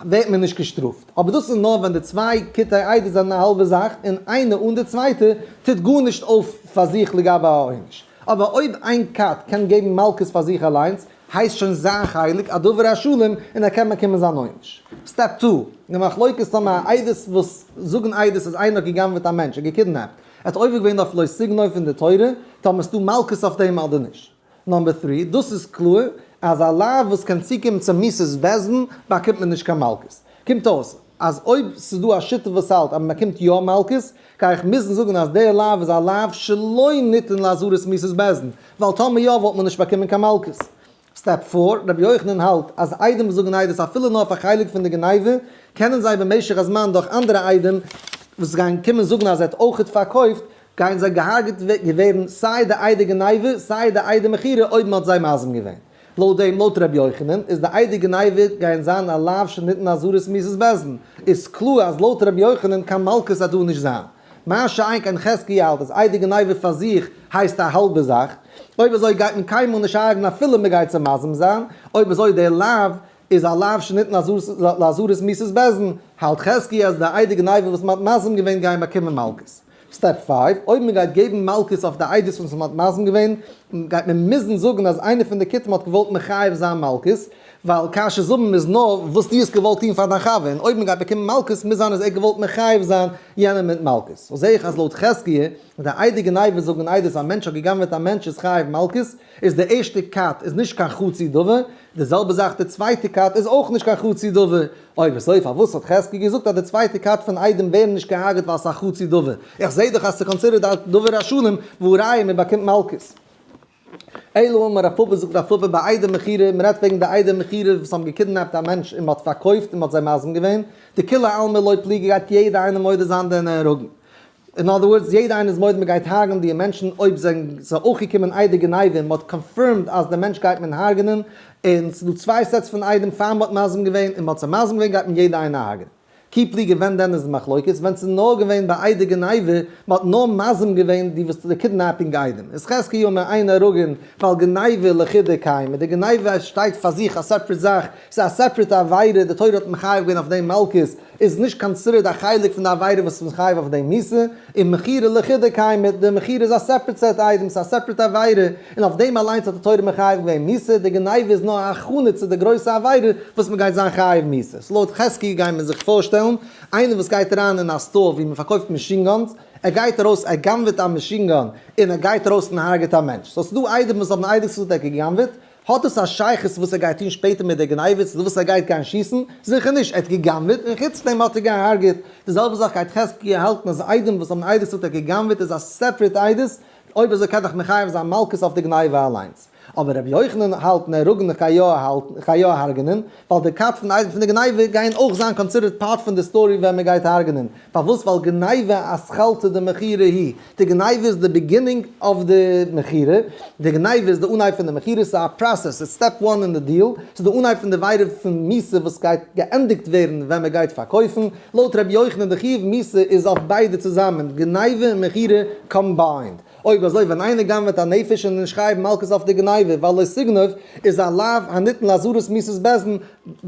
ווערט מען נישט געשטראפט, אבער דאס איז נאר ווען די צוויי כתי עדות זענען א האלבע זאך און איינע אן די צווייטע טוט גארנישט אויף פאר זיך לגבי א עונש, אבער אויב איין כת קען געבן מלקות פאר זיך אליינס הייסט שוין זיין חלק א דבר השלם און ער קען באקומען זיין עונש. step two, די מחלוקת טאמער א עדות וואס זאגן עדות אז איינער האט גע'גנב'עט א מענטש און געקידנעפט, ער האט עובר געווען אויף לא תגנוב פון די תורה, טאמער ס'דא מלקות אויף דעם אדער נישט. number three, דאס איז קלאר אז א לאו וואס קען צוקומען צו מיתת בית דין באקומט מען נישט קיין מלקות. קומט אויס אז אויב ס'איז דא א שיטה וואס האלט אז מ'באקומט יא מלקות, גיי איך מוזן זאגן אז דער לאו איז א לאו שלא ניתן לאזהרת מיתת בית דין, ווייל טאמער יא וואלט מען נישט באקומען קיין מלקות. step four, רבי יוחנן האלט אז עדים וואס זאגן עדות אפילו נאר אויף א חלק פון די גניבה, קענען זיי במשך הזמן דורך אנדערע עדים וואס גייען קומען זאגן אז ער האט אויכעט פארקויפט, גייען זיי געהארגעט ווערן סיי די עדי גניבה סיי די עדי מכירה אויב מען האט זיי מזים געווען. לויט דעם לויט רבי יוחנן איז די עדי גניבה גייען זיין א לאו שניתן אזהרת מיתת בית דין, איז קלאר אז לויט רבי יוחנן קיין מלקות וועט דא נישט זיין. מה שאין כן חזקיה האלט אז עדי גניבה פאר זיך הייסט א האלבע זאך, אויב אזוי גייט מען קיינמאל נישט הרג'ן אפילו מען גייט זיי מזים זיין, אויב אזוי דער לאו איז א לאו שניתן לאזהרת מיתת בית דין, האלט חזקיה אז די עדי גניבה וואס מען האט מזים געווען גייען באקומען מלקות. step five, אויב מען גייט געבן מלקות אויף די עדות וואס מען האט מזים געווען, גייט מען מוזן זאגן אז איינער פון די כותים האט געוואלט מחייב זיין מלקות, ווייל כאשר זמם איז נאר וואס דו האסט געוואלט טון פאר דיין חבר, און אויב מען גייט באקומען מלקות מוז זיין אז ער האט געוואלט מחייב זיין יענעם מיט מלקות. so זעה איך אז לויט חזקיה, די עדי גניבה זאגן עדות אז א מענטש האט גע'גנב'עט א מענטש איז חייב מלקות, איז די ערשטע כת איז נישט קיין חצי דבר, די זעלבע זאך די צווייטע כת איז אויך נישט קיין חצי דבר. אויב אזוי פארוואס האט חזקיה געזאגט אז די צווייטע כת פון עדים ווערן נישט געהארגעט ווייל ס'איז א חצי דבר? איך זעה דאך אז ס'איז considered א דבר השלם והא ראיה מען באקומט מלקות. אלא אמר רב פפא זאגט רב פפא בעדי מכירה, מען רעדט וועגן די עדי מכירה וואס האבן געקידנעפט א מענטש און מען האט פארקויפט און מען האט זיי מזים געווען, דכולי עלמא לא פליגי גייט יעדע איינער מודה זיין דנהרגין. אין other words, יעדע איינער איז מודה מען גייט הרג'נען די מענטשן אויב זענען זיי אויך געקומען עדי גניבה און מען האט confirmed אז די מענטש גייט מען הרג'נען, און ס'איז דא צוויי sets פון עדים פאר מען האט מזים געווען און מען האט זיי מזים געווען גייט מען יעדע איינער הרג'נען. כי פליגי ווען דען איז די מחלוקת? ווען ס'איז נאר געווען ביי עדי גניבה, מען האט נאר מזים געווען די וואס די kidnapping עדים. איז חזקיה אומר אין נהרגין ווייל גניבה לחודה קיימא, די גניבה שטייט פאר זיך א separate זאך, ס'איז א separate עבירה, די תורה האט מחייב געווען אויף דעם מלקות, איז נישט considered א חלק פון די עבירה וואס איז מחייב אויף דעם מיתה, און מכירה לחודה קיימא, די מכירה איז א separate set עדים, ס'איז א separate עבירה, און אויף דעם אליינס האט די תורה מחייב געווען מיתה, די גניבה איז נאר א הכנה צו די גרויסע עבירה וואס מען גייט זיין חייב מיתה. so לויט חזקי גייען מיר זיך פארשטעלן, איינער וואס גייט אריין אין א store ווי מען פארקויפט machine guns, ער גייט ארויס ער גנב'עט א machine gun, און ער גייט ארויס און הרג'עט א מענטש, so ס'איז דא עדים וואס האבן עדות געזאגט ער האט געגנב'עט, האט עס א שייכות וואס ער גייט טון שפעטער מיט די גניבה צו וואס ער גייט גיין שיסן? זיכער נישט, ער האט גע'גנב'עט און חוץ דעם האט ער גע'הרג'עט. די זעלבע זאך גייט חזקיה האלטן אז עדים וואס האבן עדות געזאגט ער האט גע'גנב'עט איז א separate עדות, אויב אזוי קען דאך מחייב זיין מלקות אויף די גניבה אליינס. אבער רבי יוחנן האלט נהרגין איך גיי יא האלטן איך גיי יא הרג'נען, ווייל די כת פון עדים פון די גניבה גייען אויך זיין considered part פון די story ווען מען גייט הרג'נען. פארוואס? ווייל גניבה אתחלתא דמכירה היא, די גניבה איז די beginning of די מכירה, די גניבה איז די אנהייב פון די מכירה, ס'איז א process, ס'איז step one אין די deal, ס'איז די אנהייב פון די עבירה פון מיתה וואס גייט געענדיגט ווערן ווען מען גייט פארקויפן, לויט ר' יוחנן די חיוב מיתה איז אויף ביידע צוזאמען, גניבה און מכירה combined. אויב אזוי ווען איינער גנב'עט א נפש און איז נישט חייב מלקות אויף די גניבה ווייל לא תגנוב איז א לאו הניתן לאזהרת מיתת בית דין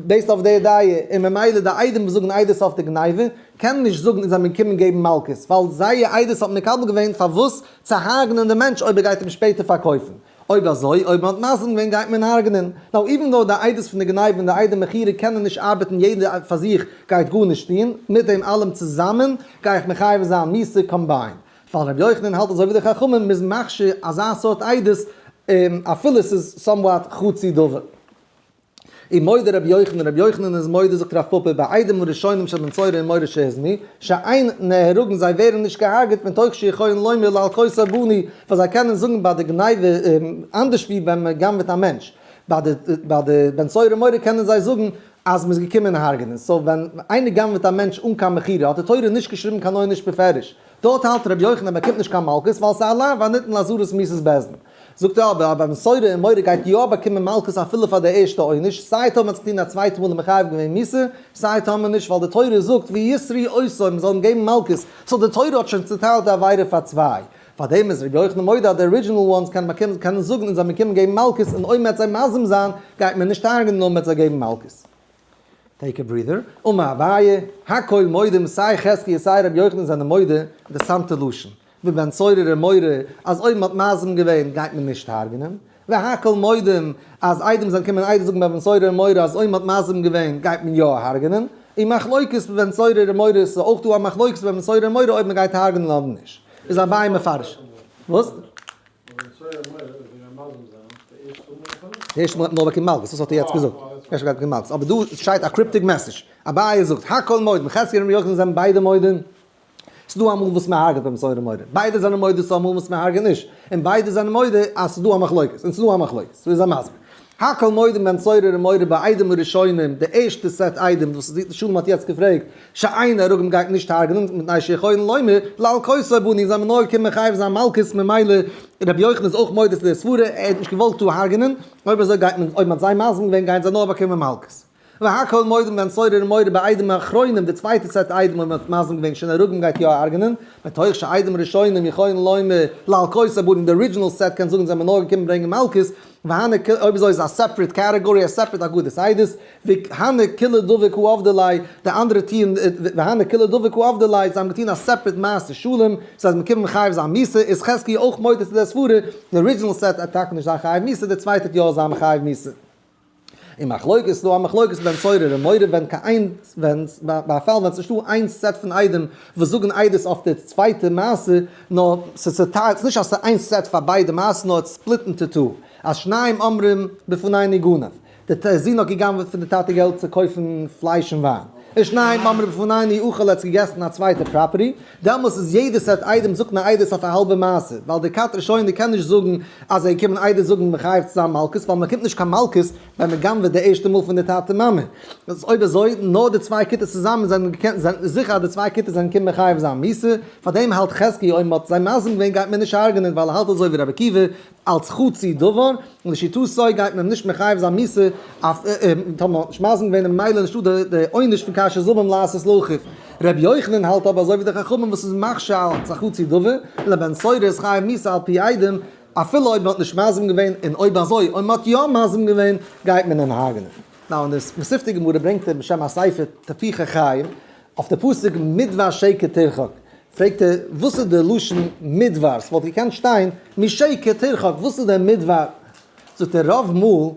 based אויף די דעה און ממילא די עדים וואס זאגן עדות אויף די גניבה קענען נישט זאגן אונז זעמיר געקומען געבן מלקות ווייל זייער עדות האט מקבל געווען פארוואס צו הרג'נען די מענטש אויב ער גייט אים שפעטער פארקויפן. אויב אזוי, אויב מען האט מזים געווען גייט מען הרג'נען. Now even though די עדות פון די גניבה און די עדי מכירה קענען נישט ארבעטן יעדער פאר זיך גייט גארנישט טון, מיט דעם אלעם צוזאמען גיי איך מחייב זיין מיתה combined. ווייל רבי יוחנן האלט אזוי ווי די חכמים מ'איז מכשיר אזא סארט עדות אפילו ס'איז somewhat חצי דבר. און מודה רבי יוחנן, רבי יוחנן איז מודה זאגט רב פפא בעדים הראשונים של בן סורר ומורה שהוזמו, שאין נהרגין זיי ווערן נישט געהארגעט מתוך שיכולין לומר להלקותו באנו, ווייל זיי קענען זאגן ביי די גניבה אנדערש ווי ווען מען גנב'עט א מענטש, ביי די ביי די בן סורר ומורה קענען זיי זאגן אז מען איז געקומען הרג'נען, so ווען איינער גנב'עט א מענטש אן קיין מכירה האט די תורה נישט געשריבן קיין עונש בפירוש, דארט האלט רבי יוחנן אז באקומט נישט קיין מלקות ווייל ס'איז א לאו הניתן לאזהרת מיתת בית דין. זאגט ער אבער אז בן סורר ומורה גייט יא באקומען מלקות אפילו פאר די ערשטע עונש, סיי טאמער האט זיך געטון א צווייטע מאל און מחייב געווען מיתה, סיי טאמער נישט ווייל די תורה זאגט ויסרו אותו מען זאל אים געבן מלקות, so די תורה האט שוין צוטיילט די עבירה פאר צוויי. פארדעם איז רבי יוחנן מודה אז די original ones קענען באקומען קענען זאגן אונז זעמיר געקומען געבן מלקות און אויב מען וועט זיי מזים זיין גייט מען נישט הרג'נען נאר מען וועט זיי געבן מלקות. Take a breather. אמר אביי, הכל מודים סיי חזקיה סיי רבי יוחנן זענען מודה, אינטערעסאנטע לשון. בבן סורר ומורה אז אויב מ'האט מזים געווען גייט מען נישט הרג'נען. והכל מודים אז עדים זענען קומען עדות זאגן בבן סורר ומורה אז אויב מ'האט מזים געווען גייט מען יא הרג'נען. און מחלוקת בבן סורר ומורה ס'איז אויך דא א מחלוקת בבן סורר ומורה אויב מ'גייט הרג'נען אדער נישט. איז אביי מפרש. וואס? די ערשטע מאל האט מען נאר באקומען מלקות, דאס האט ער יעצט געזאגט. ערשט געהאט באקומען מלקות. אבער דא שטייט א cryptic message. אביי זאגט, הכל מודים, חזקיה און רבי יוחנן זענען ביידע מודים. ס'איז דא אמאל וואס מען הרג'ט ביים סורר ומורה. ביידע זענען מודה ס'איז אמאל וואס מען הרג'ט נישט. און ביידע זענען מודה אז ס'איז דא א מחלוקת. און ס'איז דא א מחלוקת. ס'איז א מסביר. הכל מודים בן סורר ומורה בעדים הראשונים, די ערשטע סעט עדים וואס שלום האט יעצט געפרעגט, שאין נהרגין גייט נישט הרג'נען, מפני שיכולין לומר, להלקותו באנו, זיי האבן נאר געקומען מחייב זיין מלקות, ממילא רבי יוחנן איז אויך מודה צו די סברה, ער האט נישט געוואלט דא הרג'נען, אויב אזוי גייט מען, אויב מען האט זיי מזים געווען גייען זיי נאר באקומען מלקות. והכל מודים בן סורר ומורה בעדים האחרונים, די צווייטע סעט עדים אויב מען האט מזים געווען שנהרגין גייט יא הרג'נען, מתוך שעדים ראשונים יכולין לומר, להלקותו באנו, די original set קען זאגן זיי האבן נאר געקומען ברענגען מלקות, והני כולהו, אויב אזוי איז א separate category, א separate אגודת עדות, והני כולהו דבר קא עבדי ליה, די אנדערע טוען, והני כולהו דבר קא עבדי ליה, זיי האבן געטון א separate מעשה שלם, ס'הייסט מ'קומט מחייב זיין מיתה, איז חזקיה אויך מודה צו דער סברה, די original set וועט טאקע נישט זיין חייב מיתה, די צווייטע וועט יא זיין מחייב מיתה. און מחלוקת, ס'דא א מחלוקת בן סורר ומורה ווען קיין ווען ביי א פאל ווען ס'נישטא איין סעט פון עדים וואס זאגן עדות אויף די צווייטע מעשה, נאר ס'איז צוטיילט, ס'נישט אז ס'איז איין סעט פאר ביידע מעשות נאר it's split into two, אז שניים אומרים בפנינו גנב, די זון האט גע'גנב'עט פון די טאטע געלט צו קויפן פלייש און וויין, און שניים אומרים בפנינו אכל ער האט געגעסן א צווייטע property, דעמאלס איז יעדע סעט עדים זאגט מען עדות אויף א האלבע מעשה, ווייל די כת ראשונה קען נישט זאגן אז זיי קומען עדות זאגן מחייב צו זיין מלקות, ווייל מען קומט נישט קיין מלקות ווען מען גנב'עט די ערשטע מאל פון די טאטע מאמע. איז אויב אזוי נאר די צוויי כיתות צוזאמען זענען געקענט זענען זיכער אז די צוויי כיתות זענען קומען מחייב זיין מיתה, פארדעם האלט חזקיה אויב מען האט זיי מזים געווען גייט מען נישט הרג'נען ווייל ער האלט אזוי ווי רבי עקיבא אלץ חצי דבר, און לשיטתו גייט מען נישט מחייב זיין מיתה אויף טאמער מען האט נישט מזים געווען און ממילא נישטא די די עונש פון כאשר זמם לעשות לאחיו. רבי יוחנן האלט אבער אזוי ווי די חכמים וואס איז מכשיר אלץ א חצי דבר, לבן סורר איז חייב מיתה על פי עדים, אפילו אויב מען האט נישט מזים געווען, און אויב אזוי אויב מען האט יא מזים געווען גייט מען אים הרג'נען. Now אין די מתיבתא גמרא ברענגט ער בשם הספר תפוחי חיים אויף די פסוק מדבר שקר תרחק, פרעגט ער וואס איז די לשון מדבר, ס'וואלט געקענט שטיין משקר תרחק, וואס איז דער מדבר? זאגט ער רוב מאל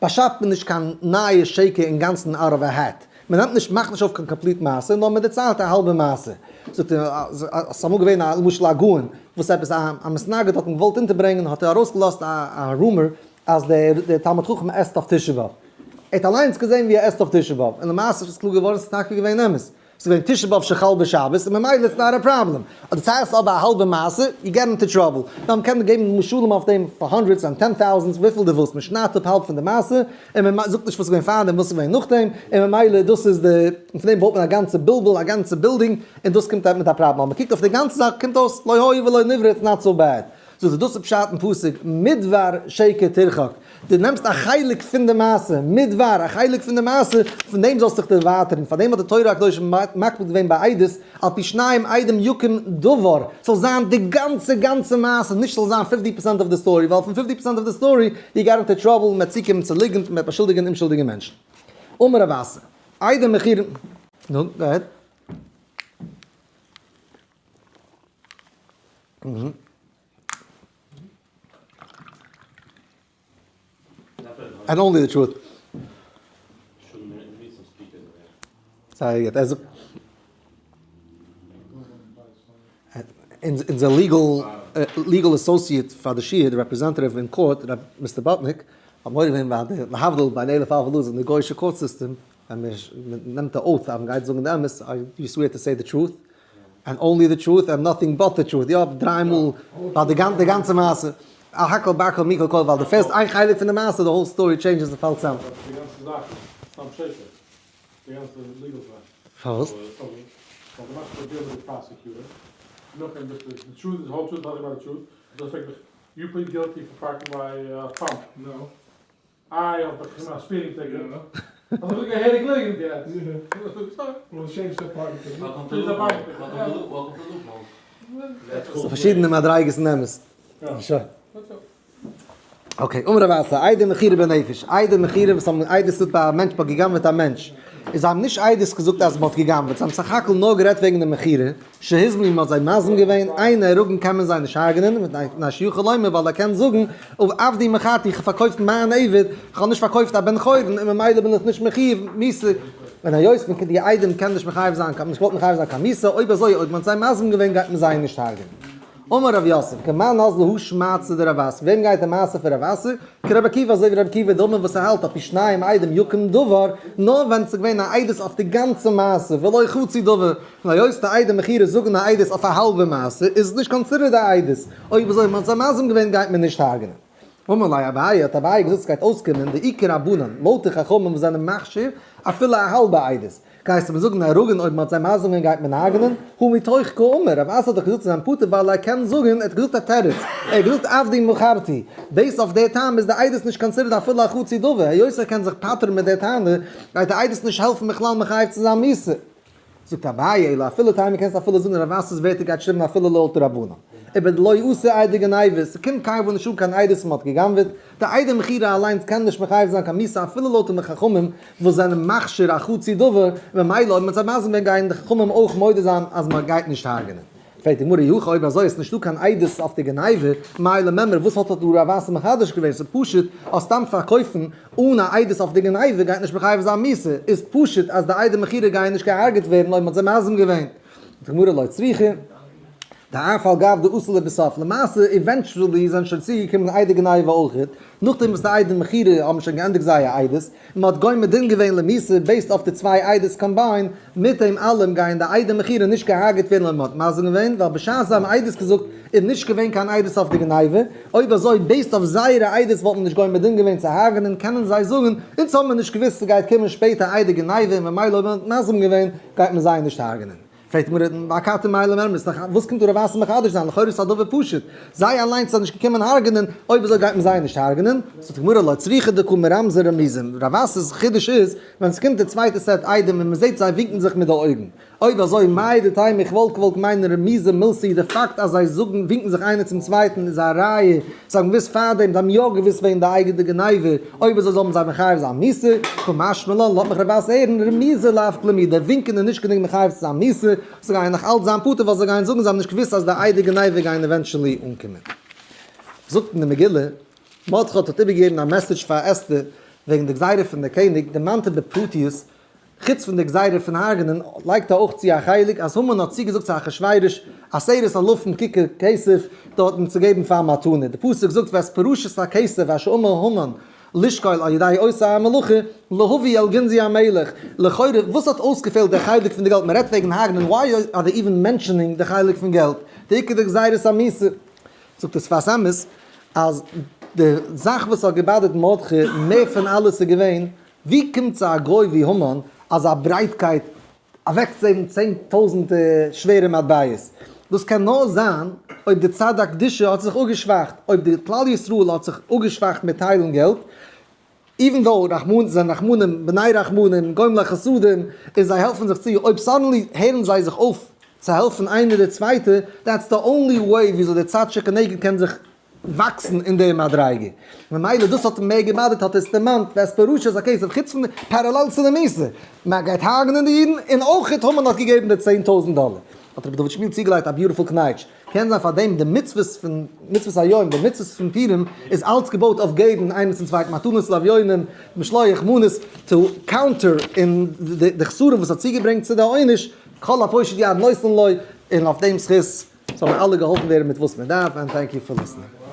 באשאפט מען נישט קיין נייע שקר אינגאנצן out of a hat, מען נעמט נישט מאכט נישט אויף קיין complete מעשה נאר מען דערציילט א האלבע מעשה, זאגט ער אז ס'איז אמאל געווען א למשל א גאון וואס עפעס א מתנגד האט אים געוואלט אונטערברענגען האט ער ארויסגעלאזט א rumor אז דער תלמיד חכם עסט אויף תשעה באב. ער האט אליינס געזען ווי ער עסט אויף תשעה באב, און למעשה איז קלאר געווארן ס'איז טאקע געווען אמת. ס'איז געווען תשעה באב שחל בשבת, און ממילא it's not a problem. אויב דערציילסט אבער א האלבע מעשה, you get into trouble. נאר מ'קען געבן משלים אויף דעם פאר hundreds and ten thousands וויפיל דו ווילסט, מ'שניידט אפ האלב פון די מעשה, און מ'זאגט נישט וואס איז געווען פארדעם וואס איז געווען נאכדעם, און ממילא דאס איז די, און פון דעם בויט מען א גאנצע בלבול, א גאנצע building, און דאס קומט מיט א פראבלעם. אבער מ'קוקט אויף די גאנצע זאך קומט אויס לא היה ולא נברא it's not so bad. זאגט ער דאס איז פשט אין פסוק מדבר שקר תרחק, דו נעמסט א חלק פון די מעשה, מדבר, א חלק פון די מעשה, פון דעם זאלסטו דיך דערווייטערן, פאר דעם האט די תורה הקדושה מקפיד געווען ביי עדות, על פי שניים עדים יקום דבר, ס'זאל זיין די גאנצע גאנצע מעשה, נישט ס'זאל זיין fifty percent of the story, ווייל פון fifty percent of the story you get into trouble, מ'וועט צוקומען צו ליגנט, מ'וועט באשולדיגן אומשולדיגע מענטשן. אמר רב אסי, עדים מכירים, נו, go ahead. And only the truth. זייער גוט. ער זאגט אונזער legal legal associate פאר די שיעור, די representative אין court, Mister באטניק, האט מודה געווען ביי די להבדיל בין אלף אלפי לוז אין די גוי'אישע court system, ווען מען נעמט א oath אז מען גייט זאגן די אמת, you swear to say the truth, and only the truth and nothing but the truth, יא, דריי מאל ביי די גאנצע מעשה, א הכל בכל מכל כל, ווייל די פעלסט איין חלק פון די מעשה, די whole story changes און פאלט צאם. די גאנצע זאך איז סתם שקר, די גאנצע legal זאך. פארוואס? ווייל דו מאכסט א deal מיט די prosecutor, נאכדעם ביסטו, די truth איז whole truth nothing but the truth, דאס פרעגט מיך, you plead guilty for parking ביי pump? No. איי האסט באקומען א speeding ticket? האסט דאך געהעריג ליגנט יעצט. ס'איז פארשידענע מדריגות אין אמת. שוין. okay, אמר רב אסי, עדי מכירה בנפש, עדי מכירה וואס האבן עדות געזאגט ביי א מענטש מ'האט גע'גנב'עט א מענטש, איז זיי האבן נישט עדות געזאגט אז מ'האט גע'גנב'עט, זיי האבן סך הכל נאר גערעדט וועגן די מכירה, שהוזמו מ'האט זיי מזים געווען, אין נהרגין קען מען זיי נישט הרג'נען, מפני שיכול לומר ווייל ער קען זאגן, עבדי מכרתי איך האב פארקויפט מיין עבד, איך האב נישט פארקויפט א בן חורין און ממילא בין איך נישט מחיוב מיתה, און היות מען די עדים קען נישט מחייב זיין קיין נישט געוואלט מחייב זיין קיין מיתה, אויב אזוי אויב מען האט זיי מזים געווען גייט מען זיי נישט הרג'נען. אמר רב יוסף, כמאן אזלא הא שמעתתא דרב אסי, וועם גייט די מעשה פון רב אסי? כרבי עקיבא אזוי ווי רבי עקיבא דאמר וואס ער האלט על פי שניים עדים יקום דבר, נאר ווען ס'איז געווען א עדות אויף די גאנצע מעשה, ולא חצי דבר, און היות די עדי מכירה זאגן א עדות אויף א האלבע מעשה, איז עס נישט considered א עדות, אויב אזוי מ'האט זיי מזים געווען גייט מען נישט הרג'נען. אמר ליה אביי, האט אביי געזאגט ס'גייט אויסקומען דאי כרבנן, לויט די חכמים וואס זענען מכשיר אפילו א האלבע עדות, גייסטו מיר זאגן נהרגין אויב מ'האט זיי מזים געווען גייט מען הרג'נען? הא מתוך קאמר, רב אסי האט דאך געזאגט צו זיין פאטער ווייל ער קען זאגן, ער האט געזאגט א תירוץ, ער האט געזאגט עבדי מכרתי, based אויף די טעם איז די עדות נישט considered אפילו א חצי דבר, היות ער קען זיך פטר'ן מיט די טענה, גייט די עדות נישט העלפן בכלל מחייב צו זיין מיתה. זאגט אביי, אלא אפילו תימא קענסט אפילו זאגן רב אסי'ס ווערטער גייט שטימען אפילו לויט רבנן. איבער דלא אתי עדי גניבה, ס'קומט קיינמאל נישט אן קיין עדות מ'האט גע'גנב'עט, די עדי מכירה אליינס קען נישט מחייב זיין קיין מיתה אפילו לויט די חכמים וואס זענען מכשיר א חצי דבר, און ממילא אויב מ'האט זיי מזים געווען גייען די חכמים אויך מודה זיין אז מ'גייט נישט הרג'נען. פרעגט די גמרא אי הכי אויב אזוי איז נישטא קיין עדות אויף די גניבה, מאי למימרא וואס האט דא רב אסי מחדש געווען, ס'איז פשוט אז סתם פארקויפן אן א עדות אויף די גניבה גייט נישט מחייב זיין מיתה, איז פשוט אז די עדי מכירה גייען נישט געהארגעט ווערן אויב מ'האט זיי מזים געווען. זאגט די גמרא לא צריכא. דאף על גב דאתו לבסוף, למעשה eventually זענען שוין צוגעקומען עדי גניבה אויכעט, נאכדעם וואס די עדי מכירה האבן שוין געענדיגט זייער עדות, און מ'האט גומר דין געווען למיתה based אויף די צוויי עדות combined, מיט דעם אלעם גייען די עדי מכירה נישט געהארגעט ווערן אויב מ'האט מזים געווען, ווייל בשעת זיי האבן עדות געזאגט איז נישט געווען קיין עדות אויף די גניבה, אויב אזוי based אויף זייערע עדות וואלט מען נישט גומר דין געווען צו הרג'נען, קענען זיי זאגן, אונז האבן מיר נישט געוואוסט ס'גייט קומען שפעטער עדי גניבה און ממילא אויב מ'האט מזים געווען גייט מען זיי נישט הרג'נען. פרעגט די גמרא, ואכתי מאי למימרא, וואס קומט דא רב אסי מחדש זיין, לכאורה איז עס א דבר פשוט, זיי אליינס זענען נישט געקומען הרג'נען, אויב אזוי גייט מען זיי נישט הרג'נען, זאגט די גמרא, לא צריכא דקא מרמזי רמיזין, רב אסי'ס חידוש איז, ווען עס קומט די צווייטע סעט עדים און מען זעט זיי ווינקן זיך מיט די אויגן, אויב אזוי מהו דתימא איך וואלט געוואלט מיינען רמיזא מילתא די פאקט אז זיי זאגן ווינקן זיך איינער צום צווייטן איז א ראיה, זיי האבן געוואוסט פארדעם, זיי האבן יא געוואוסט וועגן די אייגענע גניבה, אויב אזוי זאל מען זיי מחייב זיין מיתה, קא משמע לן, לאזט מיך רב אסי הערן, רמיזא לאו כלום היא, די ווינקען איז נישט גענוג מחייב צו זיין מיתה, זיי גייען נאך אלץ זיין פטור ווייל זיי גייען זאגן זיי האבן נישט געוואוסט אז די עדי גניבה גייען eventually אנקומען. זאגט אין די מגילה, מרדכי האט איבערגעגעבן א message פאר אסתר וועגן די גזירה פון די קעניג, דערמאנט ער בפרטיות, חוץ פון די גזירה פון הרג'נען, לייגט ער אויך צו א חלק אז המן האט צוגעזאגט צו אחשורוש עשרת אלפים כיכר כסף דארטן צו געבן פאר מתנה, די פסוק זאגט ואת פרשת הכסף אשר אמר המן לשקול על ידי עושי המלאכה להביא אל גנזי המלך, לכאורה וואס האט אויסגעפעלט די חלק פון די געלט, מען רעדט וועגן הרג'נען why are they even mentioning די חלק פון געלט, די עיקר די גזירת המיתה. זאגט דער שפת אמת אז די זאך וואס האט געבאדערט מרדכי מער פון אלעס איז געווען ווי קומט צו א גוי ווי המן אזא ברייטקייט אוועקצוגעבן 10,000 שווערע מטבעות? דאס קען נאר זיין אויב די צד הקדושה האט זיך אפגעשוואכט, אויב די כלל ישראל האט זיך אפגעשוואכט מיט טיילן געלט, even though רחמנ זענען רחמנים, בני רחמנים, גומלי חסדים, און זיי העלפן זיך צו, אויב suddenly הערן זיי זיך אויף צו העלפן איינער די צווייטע, that's the only way וויאזוי די צד שכנגד קען זיך וואקסן אין די מדריגה. ממילא דאס האט אים מער געבאדערט האט ער עס דערמאנט ואת פרשת הכסף חוץ פון parallel צו די מיתה. מען גייט הרג'נען די אידן און אויך המן האט געגעבן די 10,000 דאלער. האט רבי דוד שמואל צוגעלייגט א beautiful קנייטש. קען זיין פאר דעם די מצוות פון מצוות היום, די מצוות פון פורים איז אלץ געבויט אויף געבן איינער צום צווייטן מתנות לאביונים, משלוח מנות, to counter אין די חסרון וואס האט צוגעברענגט צו די עונש, כל הפושט יד נותן לו, און אויף דעם זכות זאלן אלע געהאלפן ווערן מיט וואס מען דארף, and thank you for listening.